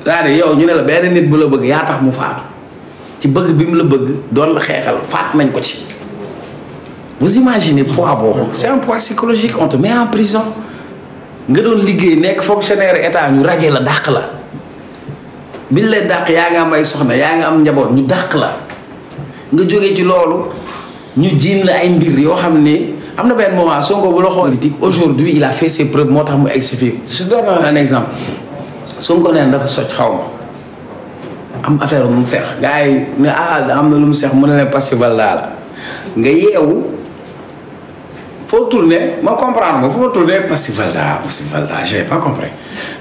c'est-à-dire yow ñu ne la benn nit bu la bëgg yaa tax mu faatu ci bëgg bi mu la bëgg doon la xeexal faat nañ ko ci. vous imaginez poids boobu c'est un poids psychologique on te met en prison nga doon liggéey nekk fonctionnaire état ñu rajee la dàq la biñ lay dàq yaa ngi am ay soxna yaa ngi am njaboot ñu dàq la nga jógee ci loolu ñu jiin la ay mbir yoo xam ne am na benn moment Sonko bu la xool politique aujourd'hui il a fait ses preuves moo tax mu egg si fii je donne un exemple Sonko neen dafa soj xaw ma am affaire mu feex gars yi ne am na lu mu seex mu ne leen passival la nga yeewu faut tourner ma comprendre ma faut tourner passivalda j'avais pas compris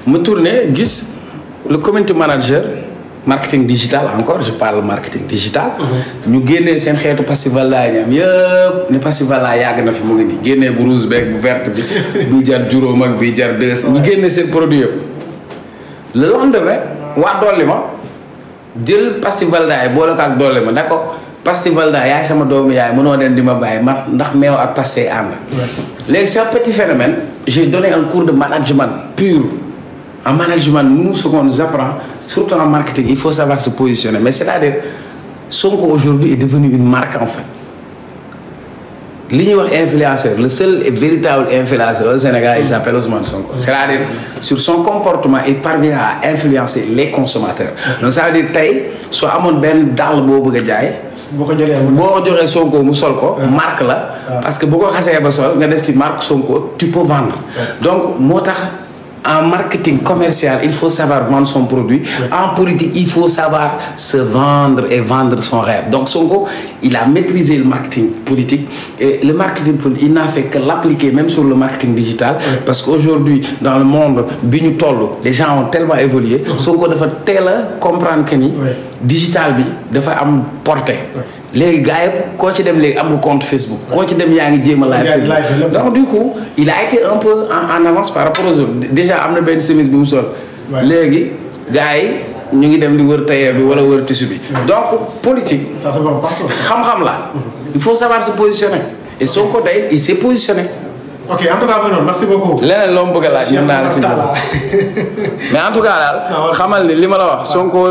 ma tourner gis le community manager marketing digital encore je parle marketing digital. ñu génnee seen xeetu passivalda yi ñam yëpp ne passivalda yàgg na fi mu ngi nii génnee bu rouge beeg bu verte bi bii jar juróom ak bii jar 200 ñu génnee seen produit yëpp le lendemain waa dolli ma jël passivalda yi boole ko ak dolli ma d'accord pastivalda yaay sama doomu yaay mënoo den di ma bàyyi ma ndax meew ak pasté ànd. léegi c'est un petit phénomène j'ai donné un cours de management pur en management nous ce qu'on nous apprend surtout en marketing il faut savoir se positionner mais c'est-à-dire Sonko aujourd'hui est devenu une marque en fait li ñuy wax influenceur le seul et véritable influenceur au Sénégal il s'appelle Ousmane Sonko c'est-à-dire sur son comportement il parvient à influencer les consommateurs donc ça veut dire tey soo amoon benn dàll boo bëgg a jaay boo ko joxee Sonko mu sol ko marque la parce que boo ko xasee ba sol nga def ci marque Sonko tu peux vendre donc moo tax en marketing commercial il faut savoir vendre son produit en politique il faut savoir se vendre et vendre son rêve donc Sonko il a maîtrisé le marketing politique et le marketing politique il n'a fait que l'appliquer même sur le marketing digital parce qu'aujourd'hui dans le monde bi ñu toll les gens ont tellement évolué Sonko dafa teel a comprendre que ni digital bi dafa am portée léegi gars yëpp koo ci dem léegi am nga compte Facebook koo ci dem yaa ngi jéem a live donc du coup il a été un peu en avance par rapport aux autres déjà am na benn chemise bi mu sol léegi gars yi ñu ngi dem di wër tailleur bi wala wër tissu bi donc politique xam-xam la il faut savoir se positionner et Sonko tey il s'est positionné. ok en tout cas merci beaucoup. leneen loo mu bëgg a laaj ñun naa la ci mais en tout cas daal xamal ni li ma la wax Sonko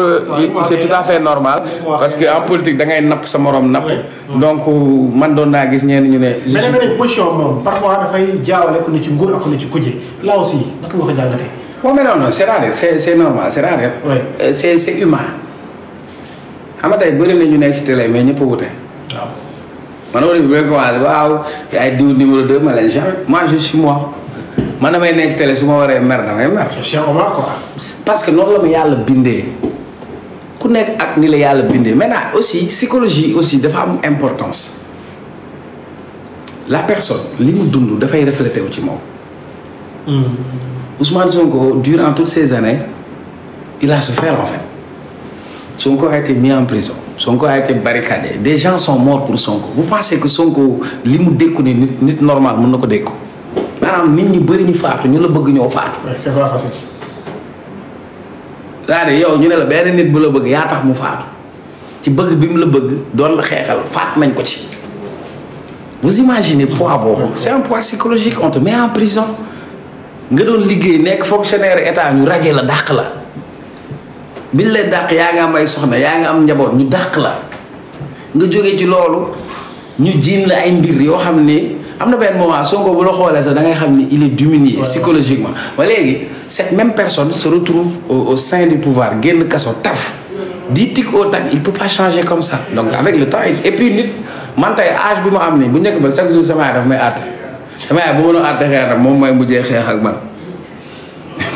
c'est tout à fait normal parce que en politique da ngay napp sa morom napp donc man doon naa gis ñenn ñu ne. mais da nga ne position moom parfois dafay jaawale ku ne ci nguur ak ku ne ci kuje là aussi naka nga ko jàngatee. bon mais non c'est-à-dire c'est normal c'est-à-dire c'est humain xam nga tey bëri na ñu nekk ci télé mais ñëpp a wute. waaw. man au début bi nga commencé waaw ay diw numéro 2 ma leen jamais moi je suis moi man damay nekk télé su ma waree mer damay mer. Cheikh Omar quoi. parce que noonu la ma yàlla bindee ku nekk ak ni la yàlla bindee maintenant aussi psychologie aussi dafa am importance la personne li mu dund dafay refléter wu ci moom. Ousmane Sonko durant toutes ces années il a souffert en fait Sonko a été mis en prison. Sonko a été barricadé des gens sont morts pour Sonko vous pensez que Sonko li mu dékku ni nit normal mën na ko dékku maanaam nit ñi bëri ñu faatu ñu la bëgg ñoo faatu. c'est pas facile. c'est-à-dire yow ñu ne la benn nit bu la bëgg yaa tax mu faatu ci bëgg bi mu la bëgg doon la xeexal faat nañ ko ci. vous imaginez poids boobu c'est un poids psychologique on te met en prison nga doon liggéey nekk fonctionnaire état ñu rajee la dàq la. biñ lay dàq yaa ngi am ay soxna yaa ngi am njaboot ñu dàq la nga jógee ci loolu ñu jiin la ay mbir yoo xam ne am na benn moment Sonko bu la xoolee sax da ngay xam ni il est diminué psychologiquement ba léegi cette même personne se retrouve au sein du pouvoir génn kaso taf di tic au tac il peut pas changer comme ça donc avec le temps et puis nit man tey âge bi ma am nii bu njëkk ba chaque jour sama yaay daf may àtte sama yaay bu mënoo àtte xeex nag moom mooy mujjee xeex ak man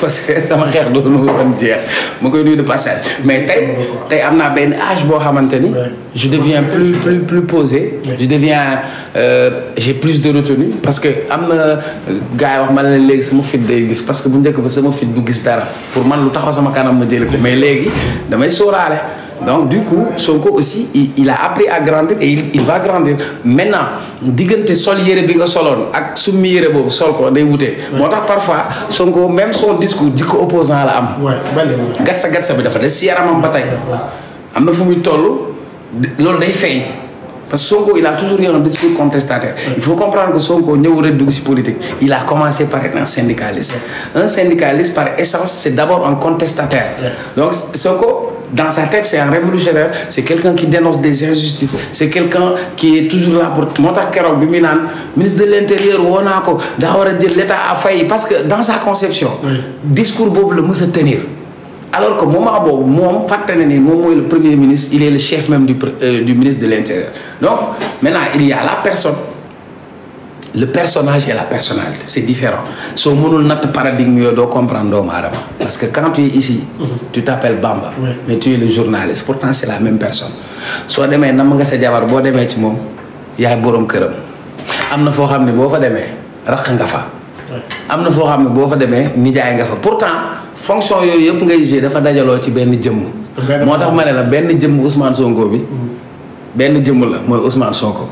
parce que sama xeex doonu woon jeex ma koy nuyu de passage mais tey am naa benn âge boo xamante ni je deviens plus posé je deviens j'ai plus de retenue parce que am na gars yi wax ma ne leen léegi sama fit day gis parce que bu njëkk ba sama fit du gis dara pour man lu taxaw sama kanam ma jëli ko mais léegi damay sóoraale donc du coup Sonko aussi il a appris à grandir et il va grandir maintenant diggante sol yére bi nga soloon ak summi yére boobu sol ko day wute. moo tax parfois Sonko même son discours jikko opposant la am. gatsa bi dafa des si yaramam ba tey. am na fu muy toll loolu day feeñ parce que Sonko il a toujours eu un discours contestataire. Il faut comprendre que Sonko ñëw rek dugg ci politique il a commencé par être un syndicaliste. Un syndicaliste par essence c'est d'abord un contestataire. Donc Sonko dans sa tête c'est un révolutionnaire, c'est quelqu'un qui dénonce des injustices, c'est quelqu'un qui est toujours là pour moo tax keroog bi muy naan ministre de l'intérieur woo naa ko daa war a jël l'état à failli parce que dans sa conception discours boobu la mës a tenir. Alors que moment boobu moom fàtte na ni moom mooy le premier ministre il est le chef même du ministre de l'intérieur. Donc maintenant il y a la personne, le personnage et la personnalité c'est différent soo mënul natt paradigme yooyu doo comprendre doomu aadama parce que quand tu es ici tu t'appelles Bamba mais tu es le journaliste pourtant c'est la même personne. soo demee nam nga sa jabar boo demee ci moom yaay boroom këram am na foo xam ne boo fa demee raq nga fa am na foo xam ne boo fa demee nijaay nga fa pourtant fonction yooyu yëpp ngay jouer dafa dajaloo ci benn jëmm. moo tax ma ne la benn jëmm Ousmane Sonko bi benn jëmm la mooy Ousmane Sonko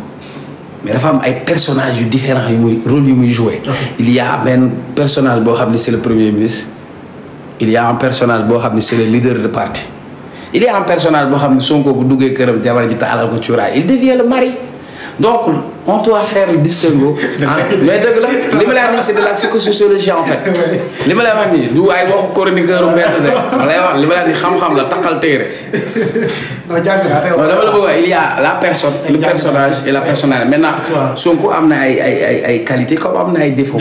mais dafa am ay personnages yu différents yu muy rôle yu muy jouer. Il y a benn personnage boo xam ne c'est le premier ministre il y a un personnage boo xam ne c'est le leader de parti il y a un personnage boo xam ne Sonko bu duggee këram jabar ji taalal ko cuuraay il devient le mari. Donc on doit faire le distinguo mais dëgg la li ma lay wax nii c'est de la psychosociologie en fait li ma lay wax nii du ay waxu chroniqueur mbedd de ma lay wax li ma lay wax nii xam-xam la taqal téere non dama la bëgg wax il y a la personne le personnage et la personnalité maintenant Sonko am na ay qualités comme am na ay défauts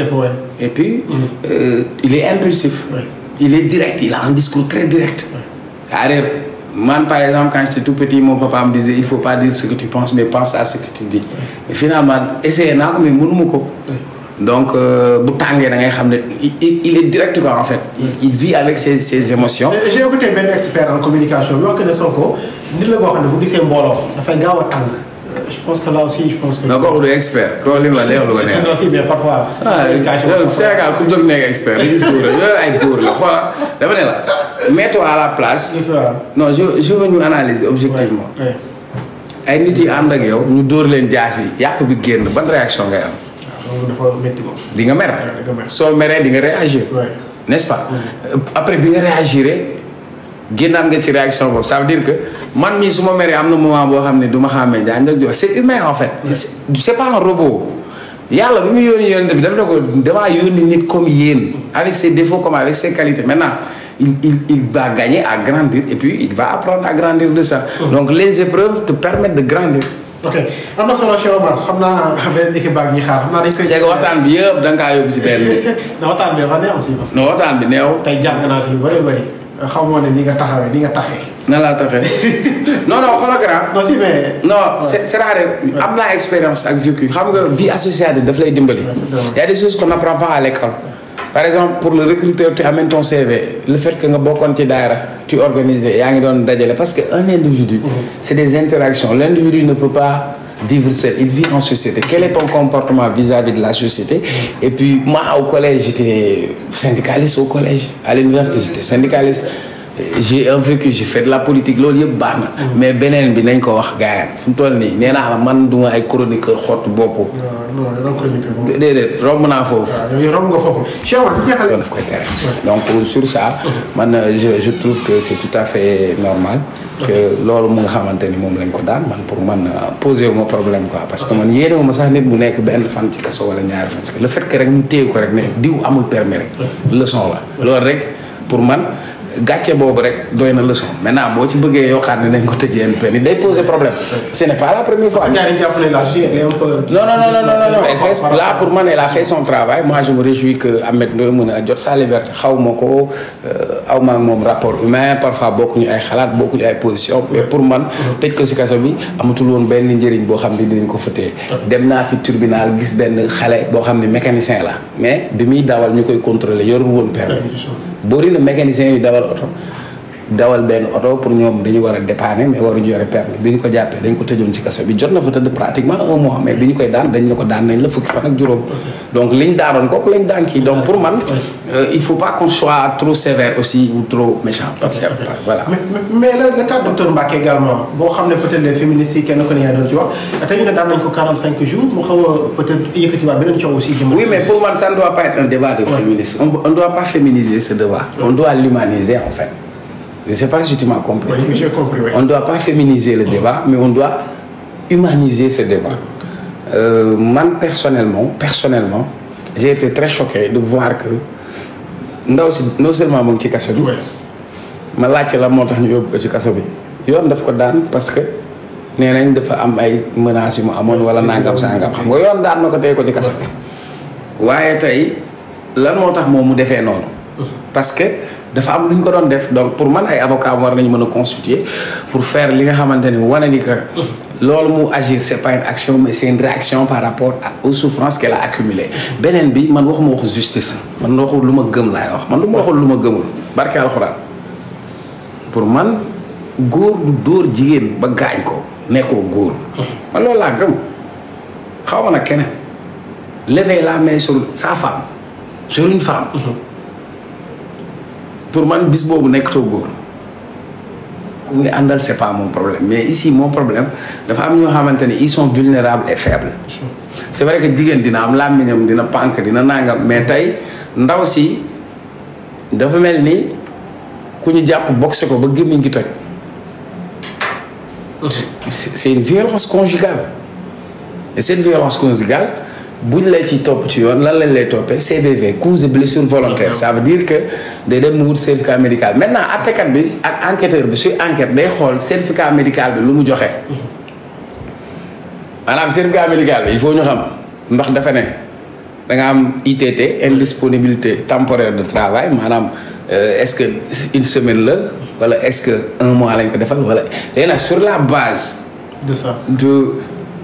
et puis il est impulsif il est direct il a un discours très direct c'est-à-dire man par exemple quand j'étais tout petit mon papa me disait il faut pas dire ce que tu penses mais pense à ce que tu dis et finalement essayé naa ko mais mënuma ko donc bu tàngee da ngay xam ne il est direct quoi en fait il vit avec ses émotions. J'ai écouté benn expert en communication bi wax que ne Sonko nit la boo xam ne bu gisee mbooloo dafay gaaw a tàng. Je pense que là aussi je pense que. non kooku du expert kooku li ma neex lu ko neex. non si mais parfois. Sénégal ku jóg nekk expert dañuy dóor yooyu ay dóor la xoola dama ne la mets-toi à la place. c'est ça. non je veux ñu analyser objectivement. ay nit yi ànd ak yow ñu dóor leen jaas yi yàpp bi génn ban réaction ngay am. waaw dafa métti moom. di nga mer. soo meree di nga réagir. n'est-ce pas. après bi nga réagiré génnaat nga ci réaction boobu ça veut dire que man mii su ma meree am na moment boo xam ne du ma xàmmee jaan ak jox c'est humain en fait. c'est pas un robot. yàlla bi mu yónni yónni bi daf ne ko damaa yónni nit comme yéen avec ses défauts comme avec ses qualités maintenant il va gagner à grandir et puis il va apprendre à grandir de ça. Donc les épreuves te permettent de grandir. ok am na solo Cheikh Omar xam naa beneen équipe baa ngi xaar xam naa dañ koy. c'est que waxtaan bi yëpp da nga kaa yóbbu si benn bi. non waxtaan bi dafa neex aussi parce que. non waxtaan bi neew. tey jàng naa si lu bëri bëri xamoo ne ni nga taxawee ni nga taxee. nan laa taxee non xoolal grand. non si mais. non c'est rare am naa expérience ak vécu xam nga vie associative daf lay dimbali. Il y a des choses qu'on n'apprend pas à l'école. Par exemple pour le recruteur tu amènes ton CV le fait que nga bokkoon ci daara tu organisé yaa ngi doon dajale parce que un individu c'est des interactions l'individu ne peut pas vivre seul il vit en société quel est ton comportement vis-à-vis de la société et puis moi au collège j'étais syndicaliste au collège à l'université j'étais syndicaliste j'ai un vécu j'ai fait de la politique loolu yëpp baax na mais beneen bi nañ ko wax gars yi fu mu toll nii nee naa la man duma ay chroniqueur xottu bopp. non chroniqueur boobu. déedéet romb naa foofu. waaw romb nga foofu. Cheikh Omar bu jeexalee. daf koy tere donc sur ça man je trouve que c'est tout à fait normal. que loolu mu nga xamante ni moom lañ ko daan man pour man poser wu ma problème quoi parce que man yéene wu ma sax nit bu nekk benn fan ci kaso wala ñaari fan ci kaso le fait que rek ñu téye ko rek ne diw amul permis rek leçon la loolu rek pour man. gàcce boobu rek doy na leçon maintenant boo ci bëggee yokkaat ne nañ ko tëjee yenn peine day poser problème ce n'est pas la première fois. non elle fait là pour man elle a fait son travail moi je me réjouis que Ahmed Ndoye mën a jot sa liberté xaw ma ko aw ma moom rapport humain parfois bokkuñu ay xalaat bokkuñu ay position mais pour man tëj ko si kaso bi amatul woon benn njëriñ boo xam ne dinañ ko fëtee dem naa fi tribunal gis benn xale boo xam ne mécanicien la mais bi muy dawal ñu koy contrôler yorul woon permis bëri na mécanicien yu dawal oto dawal benn oto pour ñoom dañu war a dépanner mais waruñu yore permis bi ñu ko jàppee dañ ko tëjoon ci kaso bi jot na fa tëdd pratiquement un mois mais bi ñu koy daan dañ la ko daan nañ la fukki fan ak juróom donc liñ daanoon kooku lañ daan kii donc pour man il faut pas qu'on soit trop sévère aussi ou trop méchant parce que voilà. mais le cas docteur Mbacké également boo xam ne peut-être les féministes yi kenn ko ne yaa doon ci wax tey ñu ne daan nañ ko 45 jours mu xaw a peut-être yëkkatiwaat beneen coow aussi. oui mais pour man ça ne doit pas être un débat de féminisme on ne doit pas féminiser ce débat on doit l'humaniser en fait. Je ne sais pas si tu m'as compris. Oui, j'ai compris. Oui. On ne doit pas féminiser le débat, mais on doit humaniser ce débat. Man personnellement j'ai été très choqué de voir que ndaw si non seulement mu ngi ci kaso bi. ma laajte la moo tax ñu yóbbu ko ci kaso bi yoon daf ko daan parce que nee nañ dafa am ay menaces yu mu amoon wala nangam sangam xam nga yoon daan na ko tey ko ci kaso bi. waaye tey lan moo tax moom mu defee noonu. parce que dafa am lu ñu ko doon def donc pour man ay avocats war nañu mën a constituer pour faire li nga xamante ni wane ni que loolu mu agir c'est pas une action mais c'est une réaction par rapport aux souffrances qu'elle a accumulées. beneen bi man waxuma waxu justice man waxu lu ma gëm laay wax man du ma waxul lu ma gëmul barke alxuraan pour man góor du dóor jigéen ba gaañ ko nekkoo góor man loolu laa gëm xaw ma nag keneen lever la main sur sa femme sur une femme. pour man bis boobu nekkatoo góor ku muy àndal c'est pas mon problème mais ici mon problème dafa am ñoo xamante ni ils sont vulnérables et faibles. c'est vrai que jigéen dina am làmmiñam dina pànk dina nangam mais tey ndaw si dafa mel ni ku ñu jàpp boxe ko ba gémmiñ gi toj. c'est une violence conjugale et cette violence conjugale buñ lay ci topp ci yoon lan lañ lay toppee CBV cause de blessure volontaire ça veut dire que day dem mu wut certificat médical maintenant àttekat bi ak enquêteur bi suy enquête day xool certificat médical bi lu mu joxe maanaam certificat médical bi il faut ñu xam ndax dafa ne da nga am ITT indisponibilité temporaire de travail maanaam est-ce que une semaine la wala est-ce que un mois lañ ko defal wala léegi nag sur la base de ça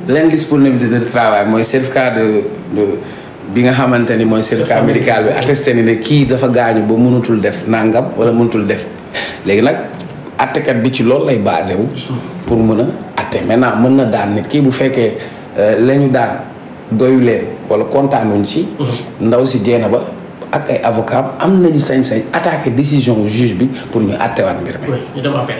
l'indisponibilité de travail mooy certificat de bi nga xamante ni mooy certificat médical bi attesté ni ne kii dafa gaañu ba mënatul def nangam wala mënatul def léegi nag attekat bi ci loolu lay basé wu pour mën a atte maintenant mën na daan nit kii bu fekkee la ñu daan doyu leen wala kontaanuñ ci ndaw si jeena ba ak ay avocat am nañu sañ-sañ attaquer décision juge bi pour ñu attewaat mbir mi. oui ñu dem appel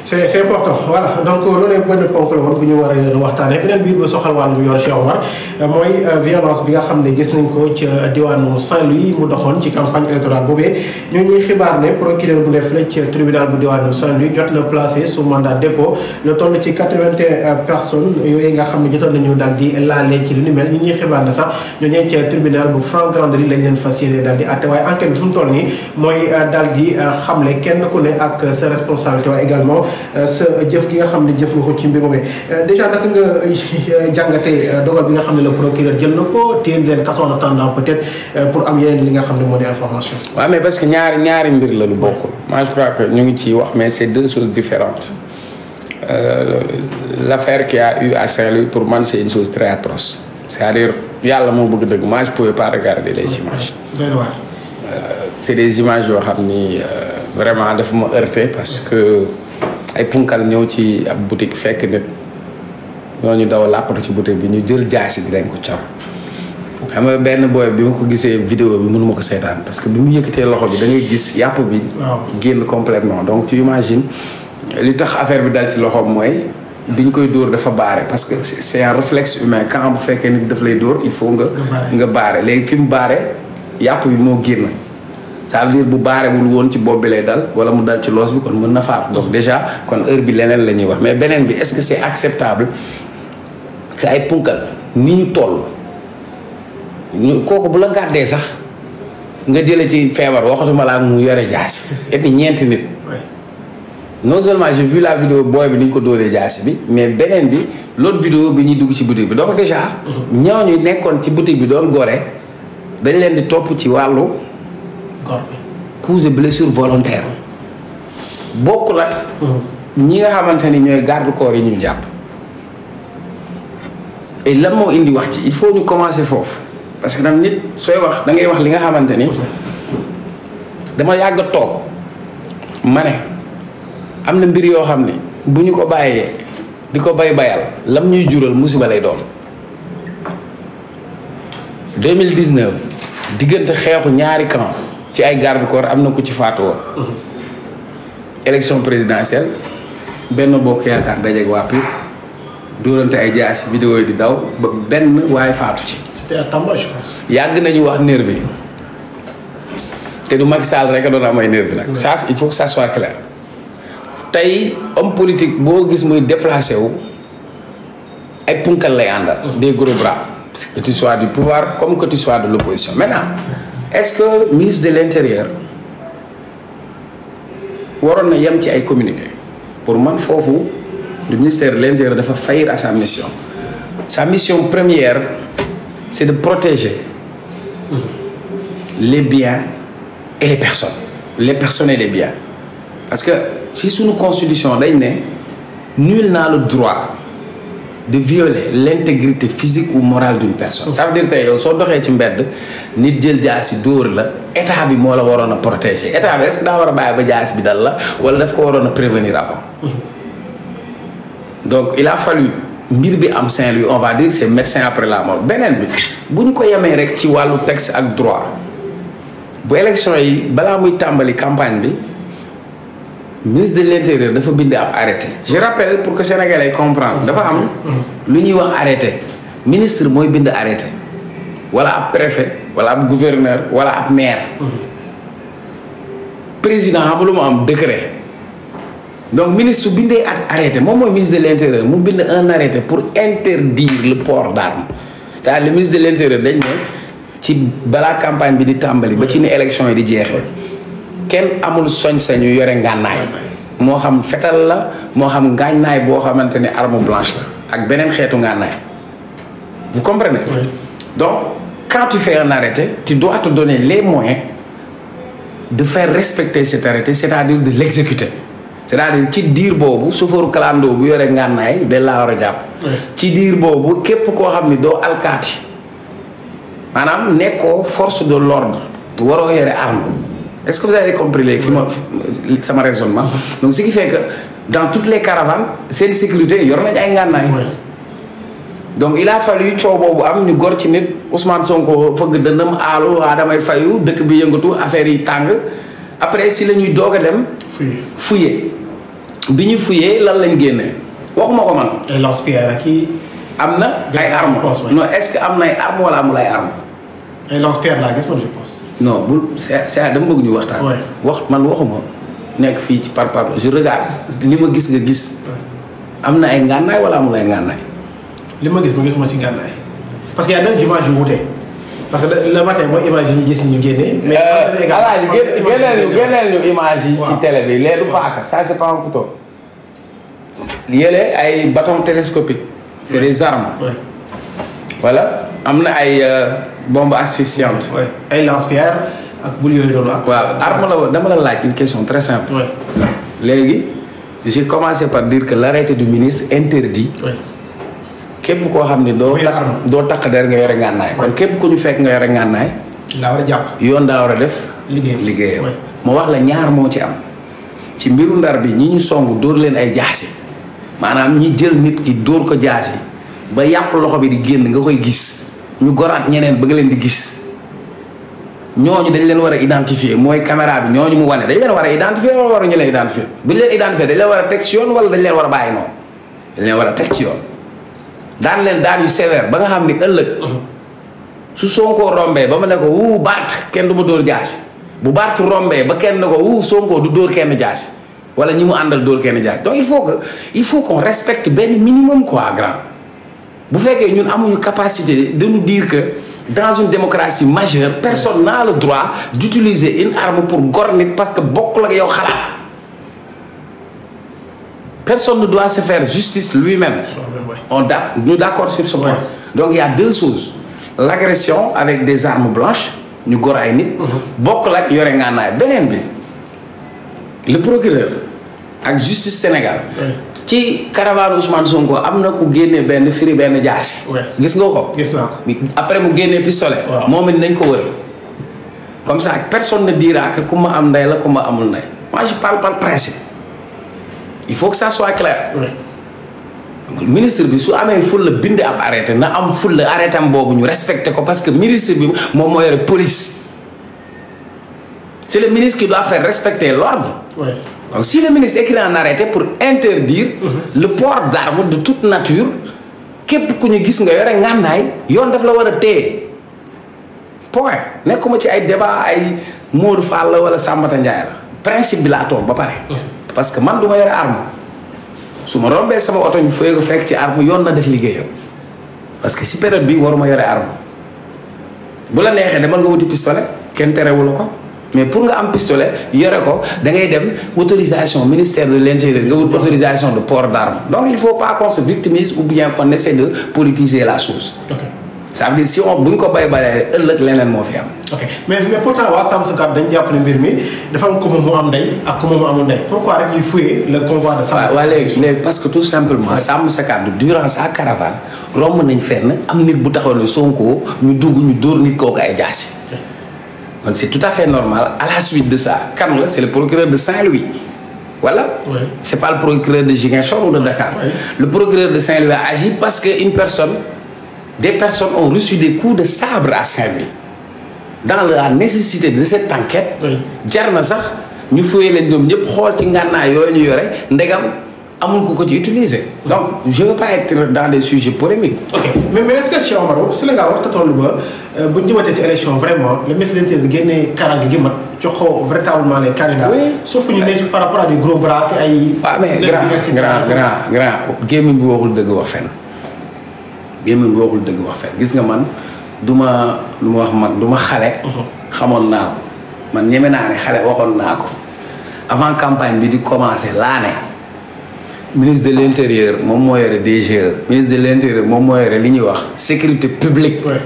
c'est important voilà donc loolu benn ponk la woon bu ñu war a waxtaanee beneen bi ba soxal wàllu yor Cheikh Omar mooy violence bi nga xam ne gis nañ ko ca diwaanu Saint-Louis mu doxoon ci campagne électorale boobee ñuy xibaar ne procureur bu def la ca tribunal bu diwaanu Saint-Louis jot na placé sous mandat dépôt lu toll ci 81 personnes yooyu nga xam ne jotoon nañu daal di laale ci lu ni mel ñu ñuy xibaar ne sax ñooñu ca tribunal bu Franc-Garderie lañ leen fas yéene daal di àtte waaye enquête bi fu mu toll nii mooy daal di xamle kenn ku ne ak sa responsabilité waaye également sa jëf gi nga xam ne jëf nga ko ci mbir moom déjà naka nga jàngatee dogal bi nga xam ne le procureur jël na ko téye leen kaso en attendant peut-être pour am yeneen li nga xam ne moo di information. waaw mais parce que ñaari mbir la lu bokkul. moi je crois que ñu ngi ciy wax mais c'est deux choses différentes l'affaire qu'il y a eu à Saint-Louis pour man c'est une chose très atroce c'est-à-dire yàlla moo bëgg dëgg moi je pouvais pas regarder les images. c'est des images yoo xam ni vraiment dafa ma heurté parce que. ay punkal ñëw ci ab boutique fekk nit ñooñu daw làppatu ci boutique bi ñu jël jaasi bi dañ ko cor xam nga benn booy bi ma ko gisee vidéo bi mënu ma ko seetaan parce que bi mu yëkkatee loxo bi da ngay gis yàpp bi génn complètement donc tu imagines li tax affaire bi dal ci loxo mooy bi ñu koy dóor dafa baare parce que c'est un réflexe humain quand bu fekkee nit daf lay dóor il faut nga baare léegi fi mu baare yàpp bi moo génn ça veut dire bu baarewul woon ci bopp bi lay dal wala mu dal ci loos bi kon mën na faatu donc déjà kon heure bi leneen la ñuy wax mais beneen bi est-ce que c'est acceptable que ay punkal ni ñu toll ñu kooku bu la gàddee sax nga jële ci feebar waxatuma laa mu yore jaasi et puis ñeenti nit non seulement j'ai vu la vidéo booy bi ni ñu ko dóoree jaasi bi mais beneen bi l'autre vidéo bi ñuy dugg ci boutique bi donc déjà ñooñu nekkoon ci boutique bi doon gore dañ leen di topp ci wàllu cause de blessure volontaire bokk la ñi nga xamante ni ñooy garde corps yi ñu jàpp et lan moo indi wax ci il faut ñu commencer foofu parce que nag nit sooy wax da ngay wax li nga xamante ni dama yàgg a toog ma ne am na mbir yoo xam ni bu ñu ko bàyyee di ko bayal lam ñuy jural musiba lay doon 2019 diggante xeexu ñaari camp ci ay garde corps am na ku ci faatu woon élection présidentielle benn bokk yaakaar dajeeg waa Pire dóorante ay jaasi vidéo yi di daw ba benn waaye faatu ci. c'était à Tamba je pense. yàgg nañu wax nervi te du Macky Sall rek a doon am ay nervi nag. ça il faut que ça soit clair. tey homme politique boo gis muy déplacé wu ay punkal lay àndal. des gros bras. que tu sois du pouvoir comme que tu sois de l'opposition maintenant est-ce que ministre de l'intérieur waroon na yem ci ay communiqué pour man foofu le ministère de l'intérieur dafa faillir à sa mission première c'est de protéger les biens et les personnes et les biens parce que si suñu constitution dañ ne nul n'a le droit de violer l'intégrité physique ou morale d'une personne. Ça veut dire que yow soo doxee ci mbedd nit jël jaasi dóor la état bi moo la waroon a protéger état bi est-ce que daa war a bàyyi ba jaasi bi dal la wala daf ko waroon a prévenir avant. Donc il a fallu mbir bi am Saint-Louis on va dire c'est médecin après la mort beneen bi bu ñu ko yemee rek ci wàllu texte ak droit bu élection yi balaa muy tàmbali campagne bi. ministre de l'intérieur dafa bind ab arrêté je rappelle pour que sénégalais comprendre dafa am lu ñuy wax arrêté ministre mooy bind arrêté wala ab préfet wala ab gouverneur wala ab maire président xam lu mu am décret donc ministre su bindee ak arrêté moom mooy ministre de l'intérieur mu bind un arrêté pour interdire le port d'armes c'est-à-dire le ministre de l'intérieur dañ ne ci balaa campagne bi di tàmbali ba ci ne élection yi di jeexee kenn amul sañ-sañu yore ngànnaay moo xam fetal la moo xam ngànnaay boo xamante ne arme blanche la ak beneen xeetu ngànnaay vous comprenez oui. Donc quand tu fais un arrêté tu dois te donner les moyens de faire respecter cet arrêté c'est-à-dire de l'exécuter c'est-à-dire ci diir boobu chauffeur clando bu yore ngànnaay da laa war a jàpp ci diir boobu képp koo xam ni doo alkaati maanaam nekkoo force de l'ordre waroo yore arme. Est-ce que vous avez compris léegi fi ma raisonnement donc ce qui fait que dans toutes les caravanes seen sécurité yor nañ ay ngànnaay donc il a fallu coow boobu am ñu gor ci nit Ousmane Sonko fëgg dëndam aalu waa damay fayu dëkk bi yëngatu affaire yi tàng après si la ñuy doog a dem fouiller bi ñu fouiller lan lañ génnee waxuma ko man ay lance-pierre ak yi am na ay armes non est-ce que am na ay armes wala amul ay armes ay lance-pierre laa gis man je pense non bul c'est dama bëgg ñu waxtaan. wax man waxuma nekk fii ci par je regarde li ma gis nga gis. am na ay ngànnaay wala amul ay ngànnaay. li ma gis ma ci ngànnaay parce que y a deux images yu wuute parce que le matin mooy image yi ñu gis ñu génnee. mais génneel ñu image yi. ci télé bi lee du paaka ça c'est pas un couteau. yële ay bâton télescopique. c'est des armes. voilà am na ay. bombe asphyxiante. oui ay lance-pierre ak bul yooyu noonu ak. waaw arme la woon dama la laaj une question très simple. oui léegi j'ai commencé par dire que l'arrêté du ministre interdit. oui képp koo xam ne doo takk der nga yore ngànnaay. kon képp ku ñu fekk nga yore ngànnaay. daa war a jàpp. yoon daa war a def. liggéeyam ma wax la ñaar moo ci am. ci mbiru Ndar bi ñi ñu song dóor leen ay jaasi maanaam ñi jël nit ki dóor ko jaasi ba yàpp loxo bi di génn nga koy gis. ñu goraat ñeneen bëgg leen di gis ñooñu dañ leen war a identifier mooy caméra bi ñooñu mu wane dañ leen war a identifier wala waruñu leen identifier bu ñu leen identifier dañ leen war a teg ci yoon wala dañ leen war a bàyyi noonu dañ leen war a teg ci yoon daan leen daan yu sévère ba nga xam ni ëllëg su Sonko rombee ba ma ne ko Bart kenn du ma dóor jaasi bu Bart rombee ba kenn ne ko Sonko du dóor kenn jaasi wala ñi mu àndal dóor kenn jaasi donc il faut qu'on respecte benn minimum quoi grand. bu fekkee ñun amuñu capacité de nous dire que dans une démocratie majeure personne n'a le droit d'utiliser une arme pour gor nit parce que bokkul ak yow xalaat personne ne doit se faire justice lui-même. Nous d'accord sur ce point. Donc il y a deux choses l'agression avec des armes blanches ñu gor ay nit. bokkul ak yore ngànnaay beneen bi le procureur ak justice Sénégal. ci caravane Ousmane Sonko am na ku génne benn firi benn jaasi. gis nga ko. gis naa ko après mu génnee pistolet. moom it nañ ko wër. comme ça personne ne dira que ku ma am ndey la ku ma amul ndey. moi je parle par principe. il faut que ça soit clair. ministre bi su amee ful la bind ab arrêté na am ful la arrêté am boobu ñu respecté ko parce que ministre bi moom moo yore police. c'est le ministre qui doit faire respecter l'ordre. Donc si le ministre écrit un arrêté pour interdire le port d'armes de toute nature képp ku ñu gis nga yore ngànnaay yoon daf la war a téye point nekkuma ci ay débat ay Modou Fall la wala Sambata Ndiaye la principe bi laa toog ba pare. parce que man du ma yore arme su ma rombee sama oto ñu fay ko fekk ci arme yoon na def liggéeyam. parce que si période bi waruma yore arme bu la neexee demal nga wuti pistolet kenn terewu la ko mais pour nga am pistolet yore ko da ngay dem autorisation ministère de l'intérieur nga wut autorisation de port d'arme donc il faut pas qu'on se victimise ou bien qu'on essaie de politiser la chose. ok ça veut dire si on bu ñu ko bay ëllëg leneen moo fi am. ok mais pourtant waa Sàmm Sa Kàddu dañu jàpp ne mbir mi dafa am ku mu am ndey ak ku mu amul ndey pourquoi rek ñuy fouiller le convoi de Sàmm Sa Kàddu. waaw léegi parce que tout simplement Sàmm Sa Kàddu durant sa caravane romb nañ fenn am nit bu taxaw ne Sonko ñu dugg ñu dóor nit kooku ay jaasi. kon c'est tout à fait normal à la suite de ça kan la c'est le procureur de Saint-Louis. Voilà. Oui. C'est pas le procureur de Ziguinchor ou de Dakar. Oui. Le procureur de Saint-Louis a agi parce que des personnes ont reçu des coups de sabre à Saint-Louis. Dans la nécessité de cette enquête, jar na sax ñu fuyee leen ñoom ñëpp xool ci ngànnaay yooyu ñu yore ndegam amul ko ci utiliser. Donc je veux pas être dans des sujets polémiques. ok mais est-ce que Cheikh Omar Sénégal war a toll ba bu ñu jëmatee ci élection vraiment le ministre de l'Intérieur génnee kaaraange gi mat jox ko véritablement les candidats. Oui. Sauf que ñu ne par rapport à des gros bras ak ay. waaw mais grand gémmiñ bi waxul dëgg wax fenn. gémmiñ bi waxul dëgg wax fenn gis nga man du ma wax mag du ma xale. xamoon naa ko man ñeme naa ne xale waxoon naa ko avant campagne bi di commencer laa ne ministre de l'intérieur moom moo yore DGE ministre de l'intérieur moom moo yore li ñuy wax sécurité publique. Ouais.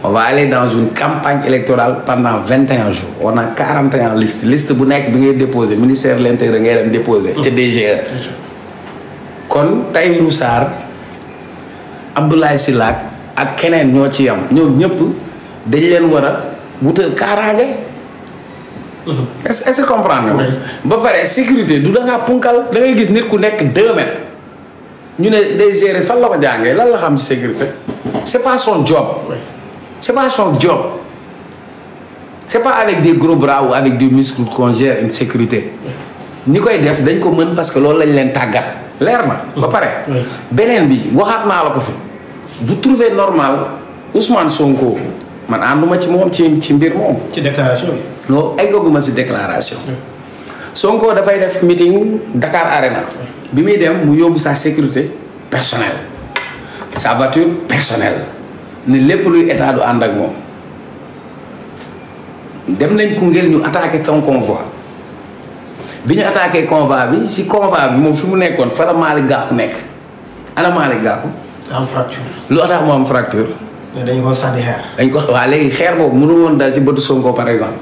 On va aller dans une campagne électorale pendant 21 jours on a 41 liste bu nekk bi ngay déposer ministère de l'intérieur ngay dem déposer. ca DGE. kon Tahirou Sarr Abdoulaye Sylla ak keneen ñoo ci yam ñoom ñëpp dañ leen war a wutal kaaraange. est-ce que comprendre nga. ba pare sécurité du da ngaa punkal da ngay gis nit ku nekk 2 mètres ñu ne day gérer fan la ko jàngee lan la xam ci sécurité c'est pas son job. C'est pas son job. C'est pas avec des gros bras ou avec des muscles qu'on gère une sécurité. Ni koy def dañ ko mën parce que loolu lañ leen tàggat leer na. ba pare beneen bi waxaat naa la ko fi. vous trouvez normal Ousmane Sonko man ànduma ci moom ci mbir moom. ci déclaration bi. non eggaguma ci déclaration. Sonko dafay def meeting Dakar Arena. bi muy dem mu yóbbu sa sécurité personnelle. sa voiture personnelle. ne lépp luy état du ànd ak moom dem nañ Koungheul ñu attaqué ton convoi bi ñu attaqué convoi bi si convoi bi moom fi mu nekkoon fa la Malick Gakou nekk ana Malick Gakou. am fracture. lu tax mu am fracture. dañu ko sànni xeer. dañ ko waa léegi xeer boobu mënu woon dal ci bëtu Sonko par exemple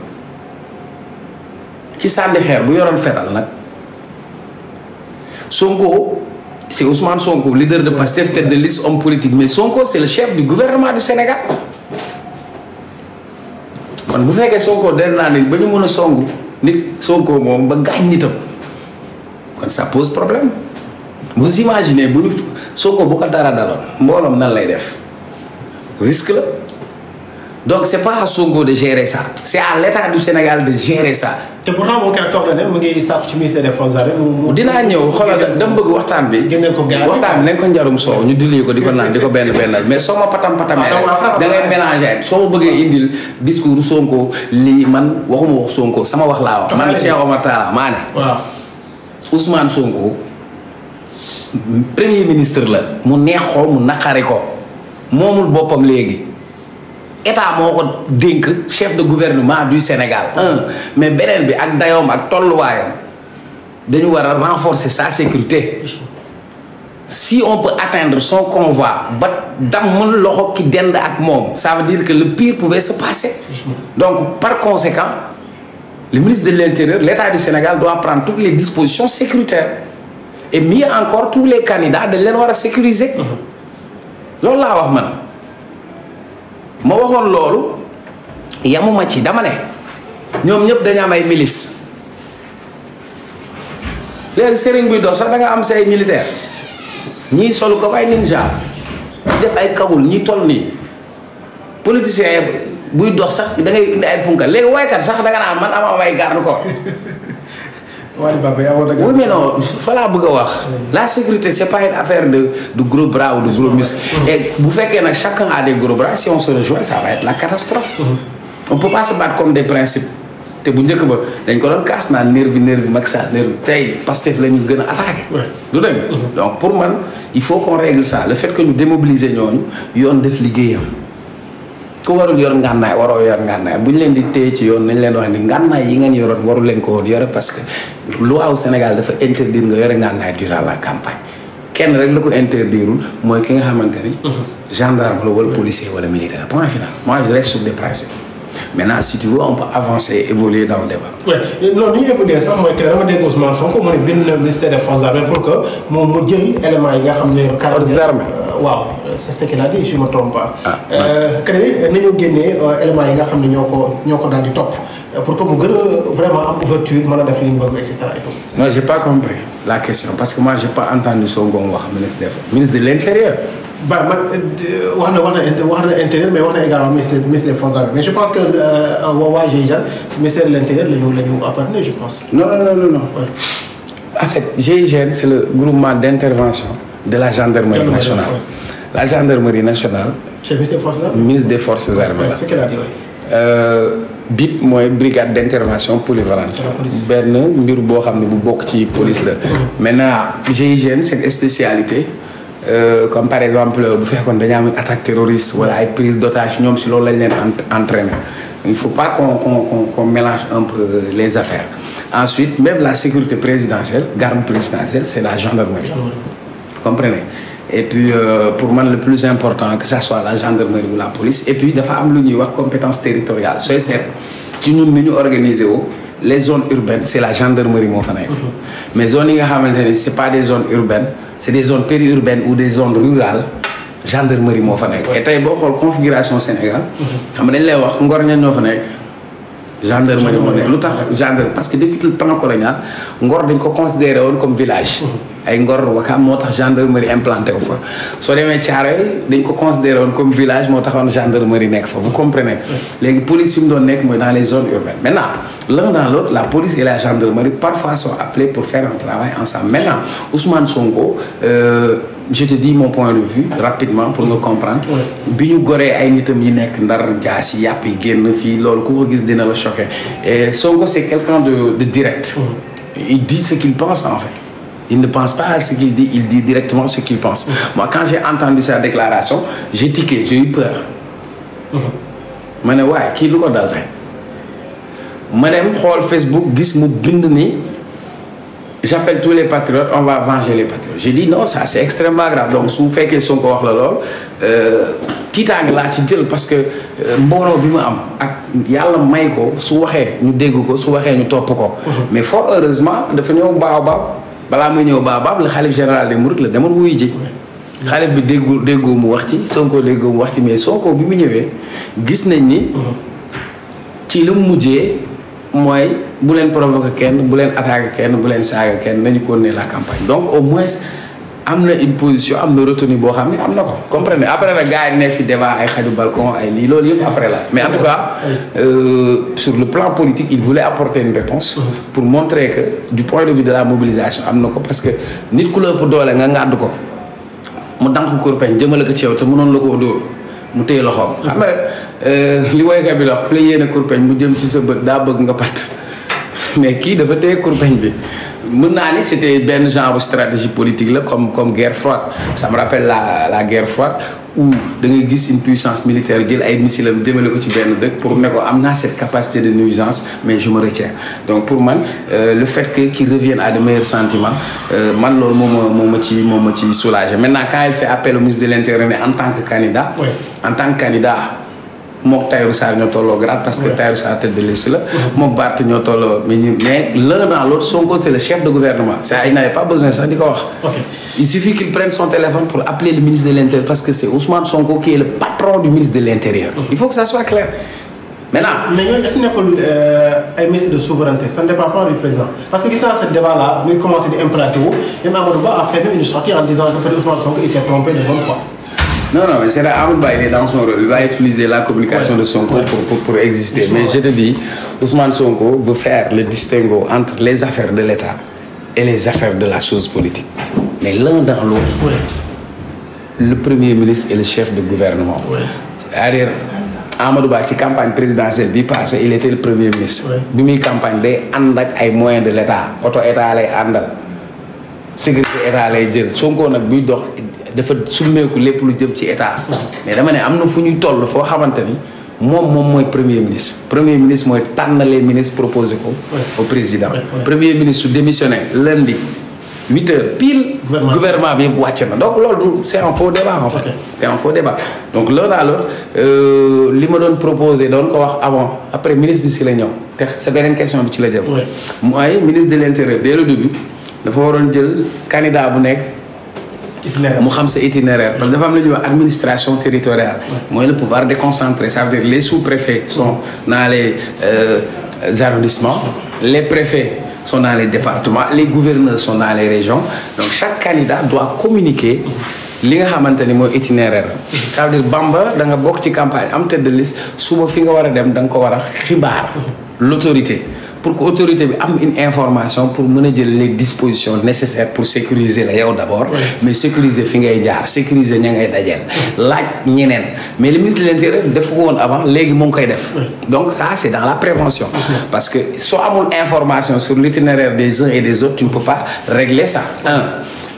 ki sànni xeer bu yoroon fetal nag Sonko. C'est Ousmane Sonko, leader de Pastef, tête de liste, homme politique. Mais Sonko, c'est le chef du gouvernement du Sénégal. Quand vous faites que Sonko, vous avez Sonko, Sonko, vous avez ça pose problème. Vous imaginez, Sonko, vous avez un risque là. Donc, ce n'est pas à Sonko de gérer ça. C'est à l'État du Sénégal de gérer ça. te pourtant boo kenn toog na ne mu ngi sàpp ci ministère des forces armées dinaa ñëw xoolal dama bëgg waxtaan bi. génneel ko gars waxtaan bi nañ ko njarum soow ñu dilli ko di ko naan di ko benn mais soo ma patamee rek da ngay mélanger soo ma bëggee indil discours Sonko lii man waxuma wax Sonko sama wax laa wax. man Cheikh Omar Talla maa ne. waaw Ousmane Sonko premier ministre la mu neexoo mu naqari ko moomul boppam léegi. État moo ko dénk chef de gouvernement du Sénégal mais beneen bi ak dayoom ak tolluwaayam dañu war a renforcer sa sécurité si on peut atteindre son convoi ba damm loxo ki dend ak moom ça veut dire que le pire pouvait se passer donc par conséquent le ministre de l'Intérieur l'État du Sénégal doit prendre toutes les dispositions sécuritaires et mieux encore tous les candidats dañ leen war a sécuriser loolu laa wax man ma waxoon loolu yamuma ci dama ne ñoom ñëpp dañu am ay milices léegi sëriñ buy dox sax da nga am say militaire ñii solu ko ay ninja def ay kagul ñii toll nii politicien buy dox sax da ngay indi ay punkal léegi woykat sax da nga naan man am ay garde corps. Oui mais non fa laa bëgg a wax la sécurité c'est pas une affaire de gros bras ou de gros muscles et bu fekkee nag chacun a des gros bras si on se rejoint ça va être la catastrophe on peut pas se battre comme des principes te te bu njëkk ba dañ ko doon kaas naan nervi Macky Sall nervi tey Pastef la ñu gën a attaqué. du dëgg. donc pour man il faut qu'on règle ça le fait que ñu démobiliser ñooñu yoon def liggéeyam ku warul yor ngànnaay waroo yor ngànnaay bu ñu leen di téye ci yoon nañ leen wax ni ngànnaay yi ngeen yoroon waru leen ko woon yore parce que loi au Sénégal dafa interdire nga yore ngànnaay durant la campagne kenn rek la ko interdirul mooy ki nga xamante ni. gendarme la wala policier wala militaire point final moi je reste sur des principes. Maintenant, si tu veux, on peut avancer et évoluer dans le débat. Oui, non, ni évoluer ça, moi, je dégg Ousmane Sonko mu ne bind na ministère des forces armées pour que mu jël éléments yi nga xam ne. forces armées waaw c'est ce qu'il a dit je me trompe pas. que ni nañu génnee éléments yi nga xam ne ñoo ko daal di topp pour que mu gën a vraiment am ouverture mën a def li mu bëgg et cetera et tout. Non, j'ai pas compris la question parce que moi j'ai pas entendu Sonko wax ministre de l'intérieur. Bah man wax na intérieur mais wax na également ministre des forces armées mais je pense que waa GIGN ministère de l'intérieur la ñu appartenir je pense. Non. Ouais. En fait GIGN c'est le groupement d'intervention de la gendarmerie nationale. Ouais. La gendarmerie nationale. c'est le ministre des forces armées c'est ce qu'il a dit BIP mooy brigade d'intervention polyvalente. benn mbir boo xam ne bu bokk ci police la. Maintenant GIGN c'est une spécialité. Comme par exemple bu fekkoon dañu am attaque terroriste wala ay prise d'otage ñoom si loolu lañ leen entraîner il faut pas qu'on mélange un peu les affaires. Ensuite même la sécurité présidentielle garde présidentielle c'est la gendarmerie. Vous comprenez? Et puis pour moi le plus important que ça soit la gendarmerie ou la police et puis dafa am lu ñuy wax compétence territoriale sooy seet ci ñun ni ñu organiser woo les zones urbaines c'est la gendarmerie moo fa nekk. Mais zones yi nga xamante ni c'est pas des zones urbaines c'est des zones périurbaines ou des zones rurales gendarmerie moo fa nekk. et tey boo xool configuration Sénégal. xam nga dañ lay wax Ngor ñan ñoo fa nekk. gendarmerie moo nekk lu tax gendarmerie parce que depuis le temps colonial Ngor dañ ko considéré woon comme village. ay Ngor Wakaam moo tax gendarmerie implanté wu fa soo demee Thiaroye dañ ko considéré woon comme village moo taxoon gendarmerie nekk fa vous comprenez. léegi police fi mu doon nekk mooy dans les zones urbaines maintenant l'un dans l'autre la police et la gendarmerie parfois sont appelés pour faire un travail ensemble maintenant Ousmane Sonko je te dis mon point de vue rapidement pour nga comprendre. bi ñu goree ay nitam yi nekk ndar jaas yi yàpp yi génn fii loolu ku ko gis dina la choquer et Sonko c'est quelqu'un de direct. il dit ce qu'il pense en fait. Il ne pense pas à ce qu'il dit, il dit directement ce qu'il pense. Moi, quand j'ai entendu sa déclaration, j'ai tiqué, j'ai eu peur. Ma ne waaye kii lu ko dal tey ma dem xool Facebook gis mu bind ni j'appelle tous les patriotes on va venger les patriotes. J'ai dit non ça c'est extrêmement grave donc su fekkee Sonko wax la lool tiitaange laa ci jël parce que mbooloo bi mu am ak yàlla may ko su waxee ñu dégg ko su waxee ñu topp ko. mais fort heureusement dafa ñëw baaw balaa muy ñëw baabab le xalif général des Mourides la demoon wuyu ji. xalif bi déggoo mu wax ci Sonko déggoo mu wax ci mais Sonko bi mu ñëwee gis nañ ni. ci lu mu mujjee mooy bu leen provoquer kenn bu leen attaquer kenn bu leen saaga kenn nañu continuer la campagne donc au moins am na une position am na retenue boo xam ne am na ko. comprenez après nag gars yi nekk fi débat ay xaju balcon ay lii loolu yëpp après la mais en tout cas sur le plan politique il voulait apporter une réponse pour montrer que du point de vue de la mobilisation am na ko parce que nit ku la ëpp doole nga ngàdd ko mu dank kurpeñ jëmale ko ci yow te mënoon la koo dóor mu téye loxoom. xam nga li woykat bi la wax ku la yéene kurpeñ mu jëm ci sa bët daa bëgg nga pat mais kii dafa téye kurpeñ bi. mën naa ni c'était benn genre stratégie politique la comme guerre froide ça me rappelle la guerre froide où da ngay gis une puissance militaire jël ay missiles jëmale ko ci benn dëkk pour ne ko am naa cette capacité de nuisance mais je me retiens donc pour man le fait que qu'il revienne à de meilleurs sentiments man loolu moo ma ci soulagé maintenant quand il fait appel au ministre de l'Intérieur en tant que candidat en tant que candidat mook Tahirou Sarr ñoo tolloo grade parce que Tahirou Sarr tête de liste la mook Barth ñoo tolloo mais l'un dans l'autre Sonko c'est le chef de gouvernement ça il n'avait pas besoin sax di ko wax il suffit qu'il prenne son téléphone pour appeler le ministre de l'Intérieur parce que c'est Ousmane Sonko qui est le patron du ministre de l'Intérieur il faut que ça soit clair maintenant mais ñooñu est-ce que nekkul ay ministre de souveraineté ça ne dépend pas du président parce que gis naa ce débat là muy commencé di implanté wu même Amadou Ba a fait une sortie en disant que peut-être Ousmane Sonko il s'est trompé de bonne fois. Non, mais c'est là, Amadou Ba, il est dans son rôle. Il va utiliser la communication de Sonko pour exister. Mais je te dis, Ousmane Sonko veut faire le distinguo entre les affaires de l'État et les affaires de la chose politique. Mais l'un dans l'autre, le Premier ministre et le chef de gouvernement. C'est-à-dire, Amadou Ba ci campagne présidentielle bi passé il était le premier ministre. bi muy campagne day ànd ak ay moyens de l' état auto état lay àndal sécurité état lay jël Sonko nag buy dox dafa summeeku lépp lu jëm ci état. mais dama ne am na fu ñuy toll foo xamante ni moom mooy premier ministre mooy tànn les ministres proposé ko. au président. premier ministre su démissionné lundi 8 heures pile. gouvernement bi yëpp wàcc na donc loolu c' est un faux débat en fait. c' est un faux débat donc loolu alors li ma doon proposé doon ko wax avant après ministre bi si la ñëw te sa beneen question bi ci la jëm. mooy ministre de l' intérieur dès le début dafa waroon jël candidat bu nekk. mu xam sa itinéraire parce que dafa am lu ñuy wax administration territoriale. mooy le pouvoir déconcentré ça veut dire les sous-préfets sont dans les arrondissements les préfets sont dans les départements les gouverneurs sont dans les régions donc chaque candidat doit communiquer li nga xamante ni mooy itinéraire ça veut dire Bamba da nga bokk ci campagne am tête de liste suba fi nga war a dem da nga ko war a xibaar l'autorité pour que autorité bi am une information pour mën a jël les dispositions nécessaires pour sécuriser la yow d'abord mais sécuriser fi ngay jaar sécuriser ña ngay dajeel laaj ñeneen mais le ministre de l'intérieur def ko woon avant léegi mu ngi koy def donc ça c'est dans la prévention parce que soo amul information sur l'itinéraire des uns et des autres tu ne peux pas régler ça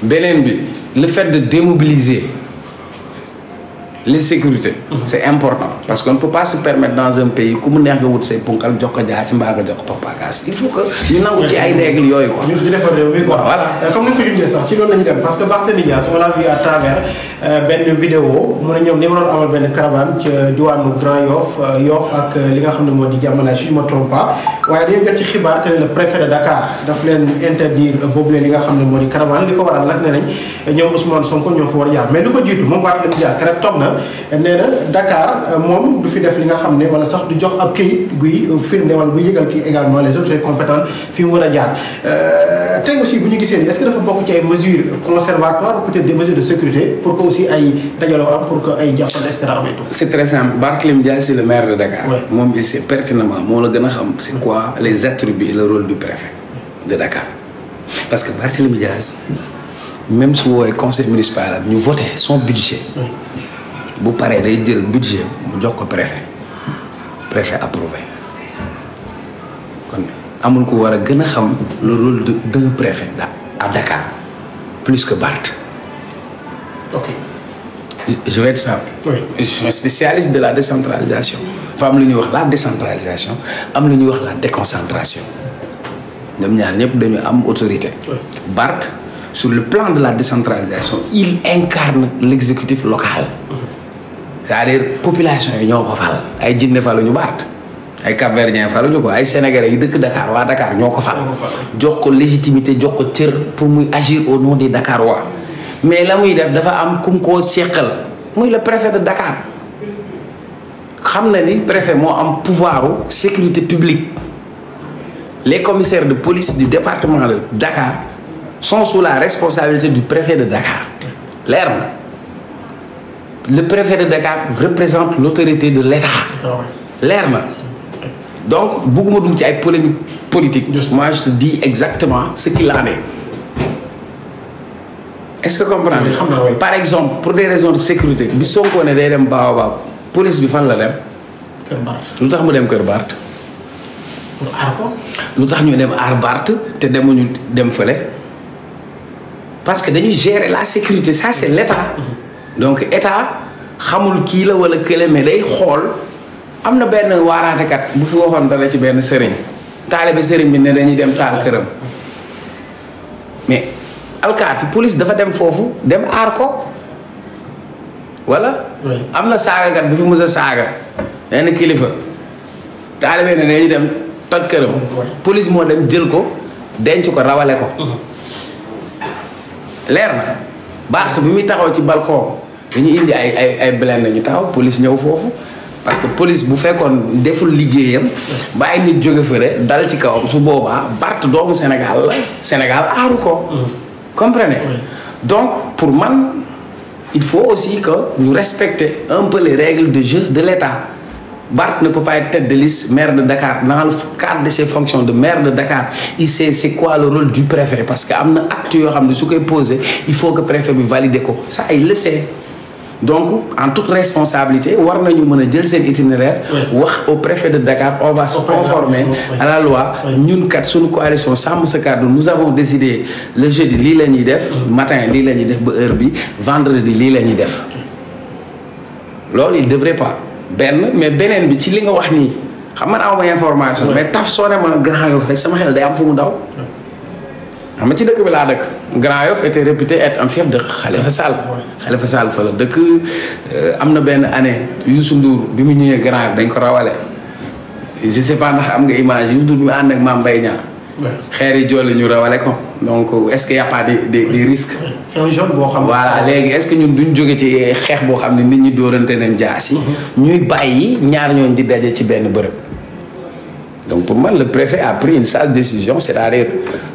beneen bi le fait de démobiliser les sécurités c'est important parce qu'on ne peut pas se permettre dans un pays ku mu neex nga wut say punkal jox ko jaasi mbaa nga jox ko papagas il faut que ñu nangu ci ay règles yooyu quoi. ñu defar réew mi quoi voilà. comme ni nga ko junjee sax ci loolu la ñu dem parce que Barthélémy Dias on l'a vu à travers benn vidéo mu ne ñoom ni ma doon amal benn caravane ci diwaanu Grand Yoff ak li nga xam ne moo di Diamalaye si je me trompe pas waaye dañoo jot ci xibaar que le préfet de Dakar daf leen interdire boobu leen li nga xam ne moo di caravane li ko waral nag nee nañ ñoom Ousmane Sonko ñoo fa war a jaar mais lu ko jiitu moom Barthélémy Dias keroog toog na nee na Dakar moom du fi def li nga xam ne wala sax du jox ab këyit guy firnde wala bu yëgal kii également les autorités compétentes fi mu war a jaar tey aussi bu ñu gisee nii est-ce que dafa bokk ci ay mesures conservatoires ou peut-être des mesures de sécurité pour que aussi ay dajaloo am pour que ay jàppal et cetera am et tout. c'est très simple Barthélémy Dias c'est le maire de Dakar. moom il sait pertinemment moo la gën a xam c'est quoi les attributs et le rôle du préfet de Dakar parce que Barthélémy Dias même su woowee conseil municipal ñu voté son budget. bu paree day jël budget mu jox ko préfet approuvé kon amul ko war a gën a xam le rôle d'un préfet à Dakar plus que Barth. ok. je vais être simple. je suis un spécialiste de la décentralisation. dafa am lu ñuy wax la décentralisation am lu ñuy wax la déconcentration ñoom ñaar ñëpp dañu am autorité. Barth sur le plan de la décentralisation il incarne l'exécutif local. c'est-à-dire population yi ñoo ko fal ay jinne faluñu Barth ay Cap-Verdien faluñu ko ay sénégalais yi dëkk Dakar waa Dakar ñoo ko fal jox ko légitimité jox ko cër pour muy agir au nom des Dakarois mais la muy def dafa am kum koo seqal muy le préfet de Dakar xam na ni préfet moo am pouvoiru sécurité publique les commissaires de police du département de Dakar sont sous la responsabilité du préfet de Dakar leer na le préfet de Dakar représente l'autorité de l'État. leer na donc bëgguma dugg ci ay polémique politique. moi je te dis exactement ce qu'il en est. est-ce que comprendre par exemple pour des raisons de sécurité bi Sonko ne day dem Baobab police bi fan la dem. Kër Barth. lu tax mu dem Kër Barth. pour aar ko. lu tax ñu dem aar Barth te demuñu dem fële parce que dañuy gérer la sécurité ça c'est l'État. donc état xamul kii la wala kële mais day xool am na benn waaraatekat bu fi waxoon dara ci benn sëriñ taalibe sëriñ bi ne dañuy dem taal këram mais alkaati police dafa dem foofu dem aar ko wala am na saagakat bu fi mës a saaga benn kilifa taalibe ne dañuy dem toj këram police moo dem jël ko denc ko rawale ko leer na Barth bi muy taxaw ci balcon dañu indi ay blende ñu taxaw police ñëw foofu parce que police bu fekkoon deful liggéeyam ba ay nit jóge fële dal ci kawam su boobaa Barth doomu Sénégal la Sénégal aaru ko. comprenez donc pour man il faut aussi que ñu respecter un peu les règles de jeu de l'État. Barth ne peut pas être tête de liste maire de Dakar dans le cadre de ses fonctions de maire de Dakar il sait c'est quoi le rôle du préfet parce que am na acte yoo xam ne su koy posé il faut que préfet bi valider ko ça il le sait donc en toute responsabilité war nañu mën a jël seen itinéraire wax au préfet de Dakar on va se conformer à la loi ñun kat suñu coalition sàmm sa kàddu nous avons décidé le jeudi lii la ñuy def matin lii la ñuy def ba heure bi vendredi lii la ñuy def loolu il devrait pas benn mais beneen bi ci li nga wax nii xam nga aw ma information mais taf soo ne ma Grand Yoff rek sama xel day am fu mu daw xam nga ci dëkk bi laa dëkk Grand Yoff était réputé être un fief de Khalifa Sall Khalifa Sall fa la dëkk am na benn année Youssou Ndour bi mu ñëwee Grand Yoff dañ ko rawale je sais pas ndax am nga image Youssou Ndour bi mu ànd ak Mame Mbaye Niang xeer yi jolle ñu rawale ko donc est-ce qu'il y a pas des risques c'est un jeune boo xam voilà léegi est-ce que ñun duñ jóge ci xeex boo xam ne nit ñi dóorante nañ jaasi ñuy bàyyi ñaar ñooñ di daje ci benn bërëb donc pour moi le préfet a pris une sage décision c'est-à-dire